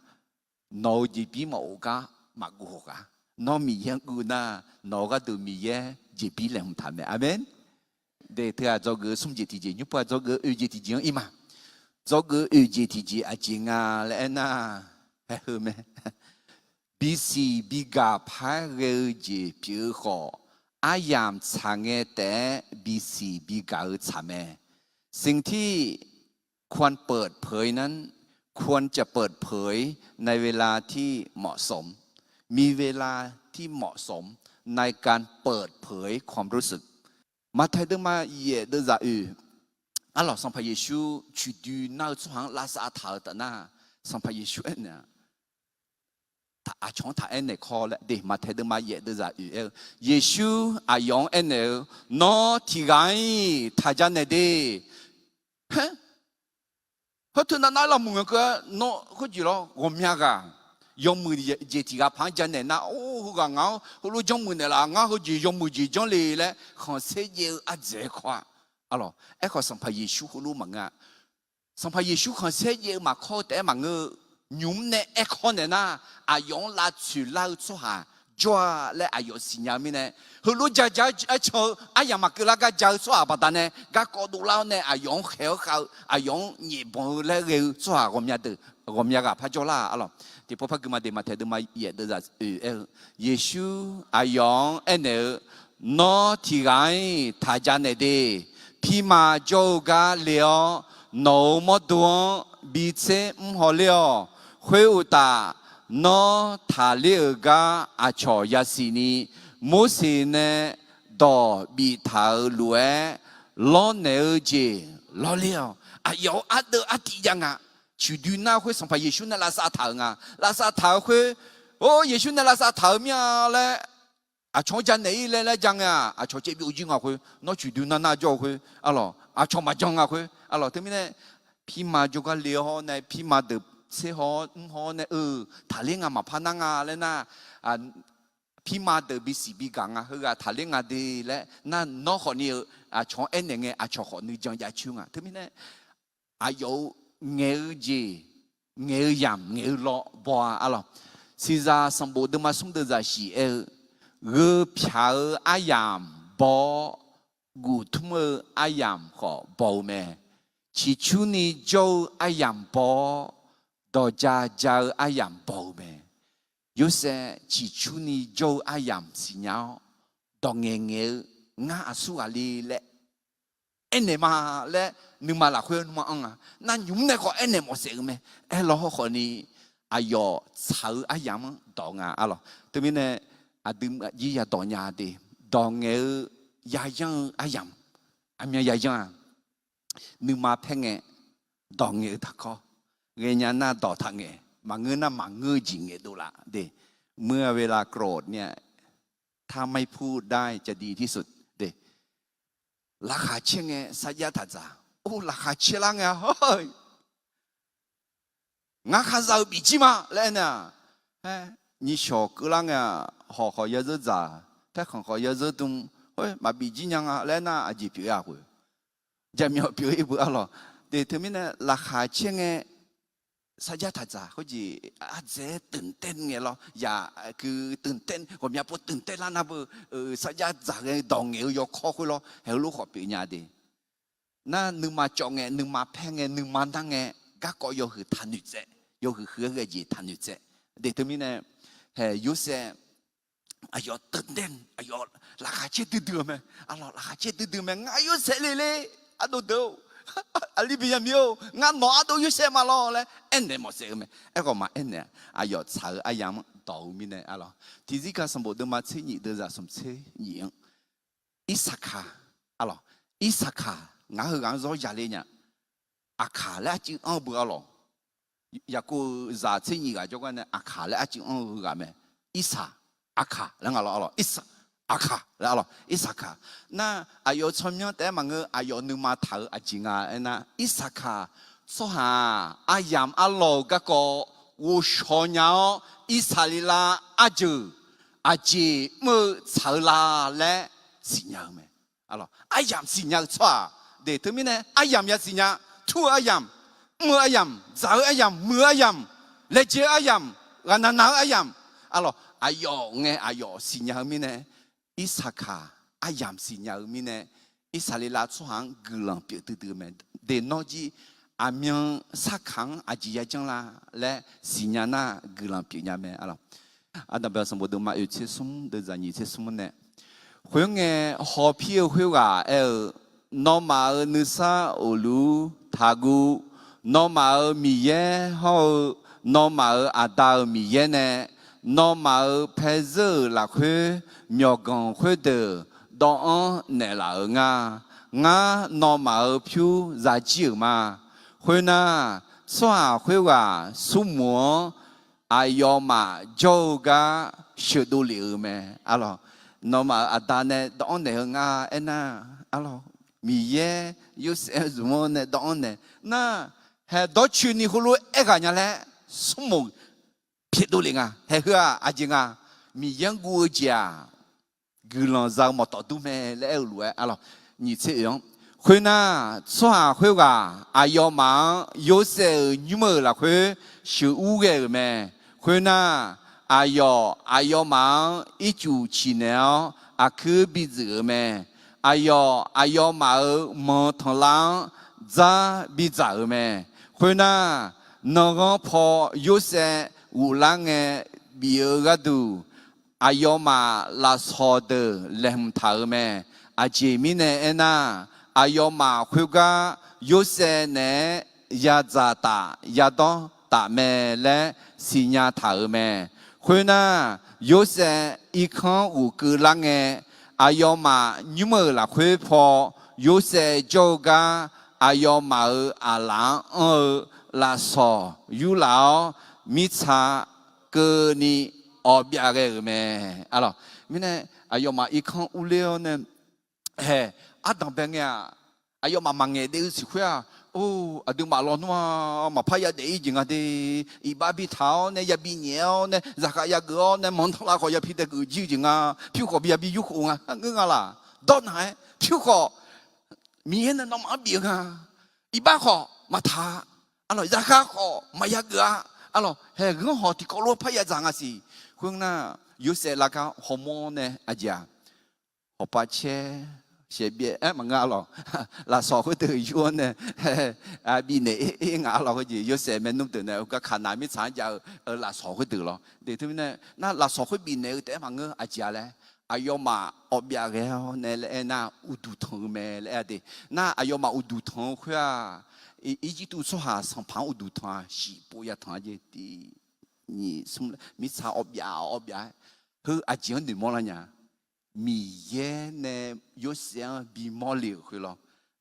nawq-euq jeqbir maqof gar maqguv hawq ghaq. Nawr Miqyaer-anr guv nar, nawq-eu gharduq Miqyaer jeqbir laeqhmq taq mae. Aqmeq. De teughaq dzawgeuf-eu smr jeq tiqjeq, nymr pov-aq dzawgeuf-eu oeq jeq tiqjeq-anr ir ma. Dzawgeuf-eu oeq jeq tiqjeq aqjeq nga laer aernar, hae heu mae. Bisiq bigaq par-aer ghae-eu jeq pyeuf-eu khawf, aryamq tsaq ngae taef-aer bisiq bigaq-eu tsaq mae. สิ่งที่ควรเปิดเผยนั้น ควรจะเปิดเผยในเวลาที่เหมาะสม มีเวลาที่เหมาะสมในการเปิดเผยความรู้สึก Maqtaeq deuvma yaef deuvzaq oeq. Arlawq, Sanqpaq Yeqsur coiqdoi nar-eu tsawrhaq-anr lavsav taq-eu taf nar, Sanqpaq Yeqsur aernaeq-a, aqcawq-anr taq aernaeq kawr laer de. Maqtaeq deuvma yaef deuvzaq oeq aer-eu, Yeqsur aqyawf-anr aernaeq-eu, Nawr tiq ghaq-ir taq ja naeq de. Haer, hawr teu navnav lavmuiq ngae keuv-aer nawr khoerjeq lawr ghawqmya ghaq yawmuiq jeq tiq ghaq paq-anr ja naeq nar, or, heughaq ngaq-anr heulof janrmuiq naeqlaf, ngar heujeq yawmuiq jeq janr le laer khanqsaer jaev-eu ardzaeq-aer kawr-a. Arlawq, aerkhawf Sanqpaq Yeqsur heulof maqngeur-a. Sanqpaq Yeqsur khanqsaer jaev-eu maqkawr-eu taef-aer maqngeur-eu, nymq mr nae aerkawr naeq nar, aqyawf-anr lavtsoeq lar-eu tsawrhaq jawr-a laer aqyawf siqnya-eu mirnae, heulof ja ja-aer can-eu aryamq maqkeuv lar gar ja-eu tsawrhaq baqdanae garkawv dovlar-awr nae aqyawf-anr khaeq-awr khav-eu, aqyawf-anr nyaef banq-eu laer ghae-eu tsawrhaq ghawqmya deuq, ghawqmya ghaq par jawrlar-a. Arlawq, tiqpov par gui ma de. Maqtaeq deuvma yaef deuvzaq oeq aer-eu, Yeqsur aqyawf-anr aernaeq-eu, Nawr tiq ghaq-ir taq ja naeq de. Pirma jawr-eu gar le-awr, nawq-euq mawrdo-anr bitser mr haw ler-awq. Khoeruqtaf, nawr taqler-euq gar aqcawq yasiq ni, Morseq nae dawq biftaq-euq lof-aer lawrnaeq-eu jeq lawrler-awq. Aqyawf-euq ardeuv artiv jav nga. Coiqdoi nar khoer Sanqpaq Yeqsur nae lavsav taq-euq nga. Lavsav taq-eu khoer, or, Yeqsur nae lavsav taq-euq mir-a laer, aqcawq-anr ja naeq-ir laer laer ja ngae-aq, aqcawq caev byov jir nga khoer, nawr coiqdoi nar nar jawr-eu khoer, arlawq, aqcawq maqjan nga khoer, arlawq, teumirnae, pirma jawrgar le-awr nae, pirma deuq tser haw-awr mr haw-awr nae, eu, taqler nga maqpar nar nga laer nar, pirma deuq bisiq bigaq nga, heughaq taqler nga de laer nar, nawr khawfni-eu aqcawq-anr aernaeq ngae, aqcawq khawf nuijan jav coer nga. Teumirnae, aqyawf-euq ngaeq-eu jeq, ngaeq-eu yamq, ngaeq-eu lawv baw-a. Arlawq, Siqzaq sanqbof deuvma smr deuvzaq shiq aer-eu, gheu pyaq-eu aryamq baw-awr, guf tmr-eu aryamq khawf baw-eu mae. Ciqcurni jawr-eu aryamq baw-awr, dawqja ja-eu aryamq baw-eu mae. Yorsaev ciqcurni jawr-eu aryamq siqnya-awr, dawq ngaeqngaeq-eu, ngar aqsur ghaq le laer aernaeq ma laer nuima lafkhoer nuima anr nga. Nar nymq mr nae khawf aernaeq mawf saef-eu mae. Aerlawr hawrkhawfni aqyawf tsaq-eu aryamq-anr dawq nga. Arlawq, teumirnae aqdui jir yadawq nya de. Dawq ngaeq-eu yayanr-eu aryamq, aqmyan yayanr-a. Nuima paer ngae, dawq ngaeq-eu taqkawr. Ghaenya nar dawq taqngaeq, maqngeur nar maqngeur-eu jeq ngaeqdov laf de. เมื่อเวลาโกรธเนี่ย ถ้าไม่พูดได้จะดีที่สุด de. Laqkhaq caer ngae sarjax taq dzaq. Or, laqkhaq caer lar ngae-a, hawr, ngar khar za-eu bif jir ma laer aernar-aq, nyiqshawq keuvlar ngae-aq, hawq khawf yarzeur dzaq, paerkhanq khawf yarzeur dm, khoer maqbif jir nya nga laer nar, aqjeq pyeuf-a khof, jaqmyawf pyeuf-ir beu arlawq. De teumirnae laqkhaq caer ngae, sarjax taqdzaq khoerjeq ardzaeq-aer ตื่นเต้น ngae lawr, yaq, คือ ตื่นเต้น, ghawqmya pov ตื่นเต้น lar nar beu, sarjax dzaq ghae dawq ngaeq-eu yawkawr khoer lawr, haeq heulof khawf pyeuf nya de. Nar nuima cawv ngae, nuima paer ngae, nuima nar ngae, garkawv yawhuiq taqnoeq tsaev, yawhuiq huiq-aer ghae jeq taqnoeq tsaev. De teumirnae, haeq Yorsaev aqyawf ตื่นเต้น, aqyawf laqkhaq caer duidui-eu mae. Arlawq, laqkhaq caer duidui mae. Ngar Yorsaev le le, ardov deuq-or, aqli bi yamir-or, ngar nawq ardov Yorsaev ma lawr laer aernaeq mawf saef-eu mae. Aerkhawf maqaer naeq-a. Aqyawf tsaq-eu aryamq-anr dawq-eu mirnae arlawq, tiqzirkaq sanqbof deuvma tser nyif deuvzaq smq tser nyif-anr, Irsaqkaq, arlawq, Irsaqkaq, ngaq heughaq-anr zawr yale nya. Aqkaq laer arcuiv anr-eu beu arlawq. Yaqkov-eu zaq tser nyif ghaq jawrgar nae Aqkaq laer arcuiv anr-eu heughaq mae. Irsaq, Aqkaq laer nga lawr arlawq. Irsaq, Aqkaq laer arlawq. Irsaqkaq. Nar aqyawf-euq tsawrmyanr taef-aer maqngeur, aqyawf nuima taq-eu aqjeq nga aernar, Irsaqkaq tsawrhaq-aq, aryamq arlawq-euq garkawv ghovshaw nya-awr, Irsaqleqlav arjeuq aqjeq mr-eu tsaq-eu la laer siqnya-eu mae. Arlawq, aryamq siqnya-eu tsawrhaq, de teumirnae aryamq yasiqnya, tur-eu aryamq, mr-eu aryamq, dzaq-eu aryamq, muiq-eu aryamq, laejae-eu aryamq, ghaqnaq naq-eu aryamq, arlawq, aqyawf ngae aqyawf siqnya-eu mirnae, Irsaqkaq aryamq siqnya-eu mirnae, Irsaqleqlav tsawrhaq-anr guiqlanq pyeuf duidui-eu mae. De nawr jir aqmyan sarkaq-anr aqjeq yajanr la laer siqnya nar guiqlanq pyeufnya mae arlawq. Ardanqbae sanqbof deuvma oeq tser smr deuvzaq nyiq tser smr nae, khoerngae hawpir-eu khoerghaq aer-eu, Nawmaf-euq nuisar uqlur taqguv. Nawmaf-euq Miqyaer hawr-eu nawmaf-euq aqda-euq Miqyaer nae nawmaf-euq paezeur-euq lafkhoer myawqganq khoerdeuq dawv-anr naeqlaf-euq nga. Ngar nawmaf-euq pyur zajir-euq ma. Khoernar, tsawrhaq khoerghaq smrmuiq-anr aqyawfmaf jawr-eu gar sheuqdov lef-euq mae. Arlawq, nawmaf-euq aqda nae dawv-anr naeq-eu nga aernar, arlawq, Miqyaer Yorsaev-anr zmq-anr nae dawv-anr naeq nar, haeq dawrcoeni heulof-aer aerghaq nya laer smrmuiq pyaeqdov lef nga. Haeq heu-aq aqjeq nga, Miqyaer-anr guv-eu jeq-aq, guiqlanq za-eu mawqtawf dur mae laer aer-eu lof-aer arlawq, nyiq tser oeq-anr, khoernar, tsawrhaq khoerghaq aqyawfmaf-anr Yorsaev-euq nymr-euq lafkhoer sheuqur ghae-euq mae. Khoernar, aqyawf aqyawfmaf-anr ircuf ciqnaeq-awr aqkuir bidzuif-euq mae. Aqyawf aqyawfmaf-euq manq tanqlar-anr dzar bidzaq-euq mae. Khoernar, nanrghanr paw Yorsaev ghoflar ngae bif-eu gharduq, aqyawfmaf lafsawq deuq laeqhmq taq-euq mae. Aqjeq mirnae aernar, aqyawfmaf khoergar Yorsaev naeq-aer yadzaq taf yadawr taf mae laer siqnya taq-euq mae. Khoernar, Yorsaev irkanr ghofkeuv lar ngae, aqyawfmaf nymr-euq lafkhoer paw Yorsaev jawr-eu gar aqyawfmaf-euq aqlaf-anr anr-eu lafsawq yurlaf-awr, mirtsa keuvni awv byav ghae-euq mae. Arlawq, mirnae aqyawfmaf irkanr urler-awr nae, haeq, ardanqbae ngae-aq, aqyawfmaf maqngaeq daef-eu siq khoer-aq, or, aqduimaf lawnmr-aq maqpar yadaef-ir jeq nga de. Iqbax bitaq-awr nae yabi nyaef-awr nae zaqkhav yageuf-awr nae manq tanqlav khawf yapi daegeuf jir-eu jeq nga. Pyur khawf bi yabi yurkhof nga ngeur nga laq. Dawrnaq-aer pyur khawf Miqyaer nae nawmaf-anr bif-eu nga. Iqbax khawf maqtaq-a. Arlawq, zaqkhav khawf maqya geuf-a. Arlawq, haeq ghanr hawq tiqkawv lof-aer par yadzaq nga siq. Khoernar, Yorsaev lavgar hawmawr nae aqjeq-aq, hawqpav caer, shaeqbyaev aer maqngeur arlawq. Lafsawq khoerdeuq yur-awr nae bifnaeq-ir nga arlawq. Khoerjeq Yorsaev maernmr deuq nae heugar Kaqnaq mirtsaq-anr jav-eu lafsawq khoerdeuq lawr. Deq teumirnae nar, lafsawq khoer bifnaeq-eu taef-aer maqngeur, aqjeq-a laer, aqyawfmaf awv byav ghae-awr nae laer aernar, uqduq tanq-eu mae laer aer-a de. Nar, aqyawfmaf uqduq tanq-eu khoer-aq, Irjirtuv tsawrhaq sanqpaq-anr uqduq tanq-a, shif pov ya tanq-a jeq tiq nyiq smr mirtsaq awv byav awv byav-aer, heu aqjeq-anr noeqmawr lar nya. Miqyaer nae Yorsaev-anr bimawr le-euq khoer lawr.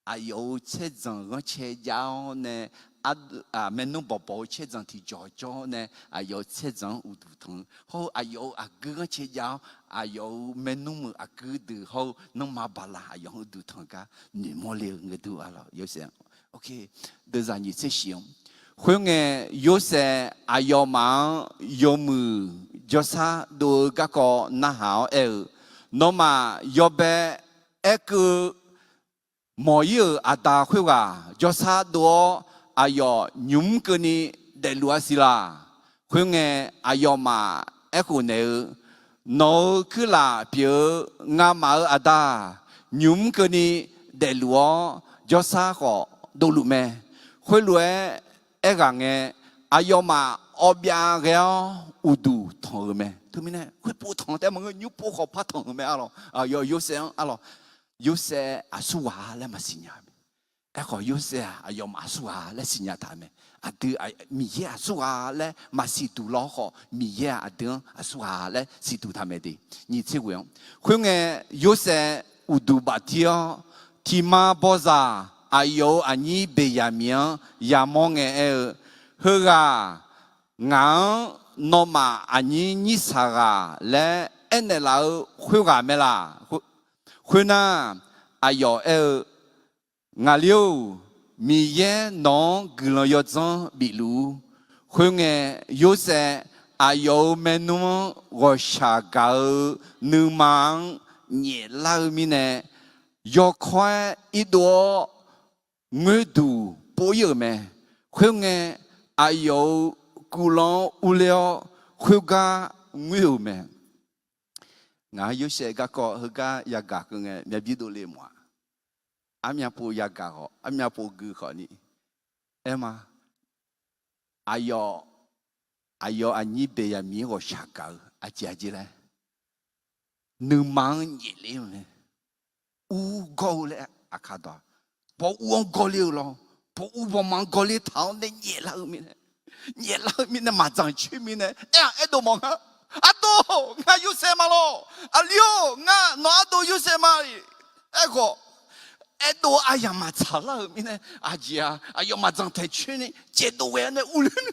Aqyawf-euq caerdzanq ghanrcae jav-awr nae, maernmr bawqbawq-eu caerdzanq tiqjawq jawr-awr nae, aqyawf-euq caerdzanq-anr uqduq tanq-eu hawr-eu, aqyawf-euq aqguir ghanrcae jav-awr, aqyawf-euq maernmr-euq aqguir deuq hawr-eu nanrma baqlaq aqyawf-anr uqduq tanq gar noeqmawr le-euq ngae dur-a lawq, Yorsaev. Deqzaq nyiq tser shif-anr, khoerngae, Yorsaev aqyawfmaf-anr yawmuiq jawrshar dov-eu garkawv narhaq-awr aer-eu, Nawmaf yawbae aerkeuv mawq-ir-euq aqda khoerghaq jawrshar dov-awr, aqyawf nymq mr keuvni daefluf-a siq laq. Khoerngae, aqyawfmaf aerkhof naeq-eu, Nawq-euq kuirlaf pyeuf-eu ngamaf-euq aqda, nymq mr keuvni daefluf-awr, jawrshar khawf dovluf mae. Khoerlof-aer aerghaq ngae, aqyawfmaf awbyav ghae-awr uqduq tanq-euq mae. Teumirnae khoerpov tanq taef maqngeur, nymr pov khawf par tanq-euq mae arlawq. Aqyawf Yorsaev-anr arlawq, Yorsaev aqsurghaq laer maqsiqnya-eu mae. Aerkhawf, Yorsaev-aq aqyawfmaf aqsurghaq laer siqnya taq-eu mae. Aqdui Miqyaer aqsurghaq laer maqsiqduq lawr khawf, Miqyaer-aq aqdui-anr aqsurghaq laer siqduq taq mae de. Nyiq tser ghoe-anr, khoerngae, Yorsaev uqduq baftir-awr, tiqma bawzaq aqyawf-euq aqnyir Beqyaqmiq-anr yamawr ngae aer-eu, Heughaq ngaq-anr nawmaf aqnyir nyir saq ghaq laer aernaeq laf-eu khoerghaq mae laq. Khoernar, aqyawf aer-eu, Ngaqli-or, Miqyaer nawq-anr guiqlanq yawdzanr bifluf-ur. Khoerngae, Yorsaev aqyawf-euq maernmr-anr ghawqshaq gaq-eu nuima-anr nyaeflar-eu mirnae, yawkawr-aer irdov-awr ngoerduq pov-ir-euq mae. Khoerngae, aqyawf-euq guvlanr-anr urler-awr, khoergar ngoer-euq mae. Ngaq-anr Yorsaev garkawv heugar yagaq keuv ngae, myavbir dovle mawf-aq, armyav pov yagaq khawf, armyav pov gui khawfni, aer ma, aqyawf, aqyawf aqnyir Beqyaqmiq-anr ghawqshaq gaq-eu aqjeq aqjeq laer, nuima-anr nyaefler-eu mae. Ur gawr-eu laer aqkar dawq-a. Baw ur-anr gawrler-eu lawr, baw ur bawma-anr gawrler taq-awr nae nyaeflar-eu mirnae, nyaeflar-eu mirnae maqdzanq coer mirnae aer-aq, aerdov mawf nga. Ardov, ngar Yorsaev ma lawr. Aqli-or, ngar nawq ardov Yorsaev ma. Aerkhawf, aerdov aryamq maqtsaq lar-euq mirnae, aqjeq-aq, aqyawf maqdzanq taeq coer ni caevdov ghae nae urler.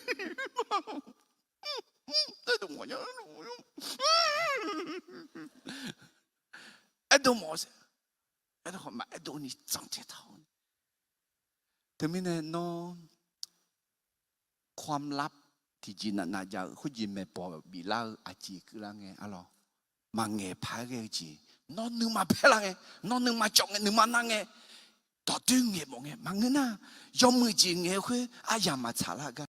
Aerdov mawf, aerdov mawf, aerdov maqaerdov ni dzanq taeq taq-awr. Teumirnae nawr ความลับ tiqjeq navnav jav-eu khoerjeq maeqbawq biflar-eu aqjeq keuvlar ngae arlawq, maqngaeq paq-aer ghae-eu jeq, nawr nuima paer lar ngae, nawr nuima cawv ngae, nuima nar ngae, dawqdoer ngaeq mawf ngae maqngeur nar, yawmuiq jeq ngaeq-eu khoer aryamq maqtsaq lar-eu gar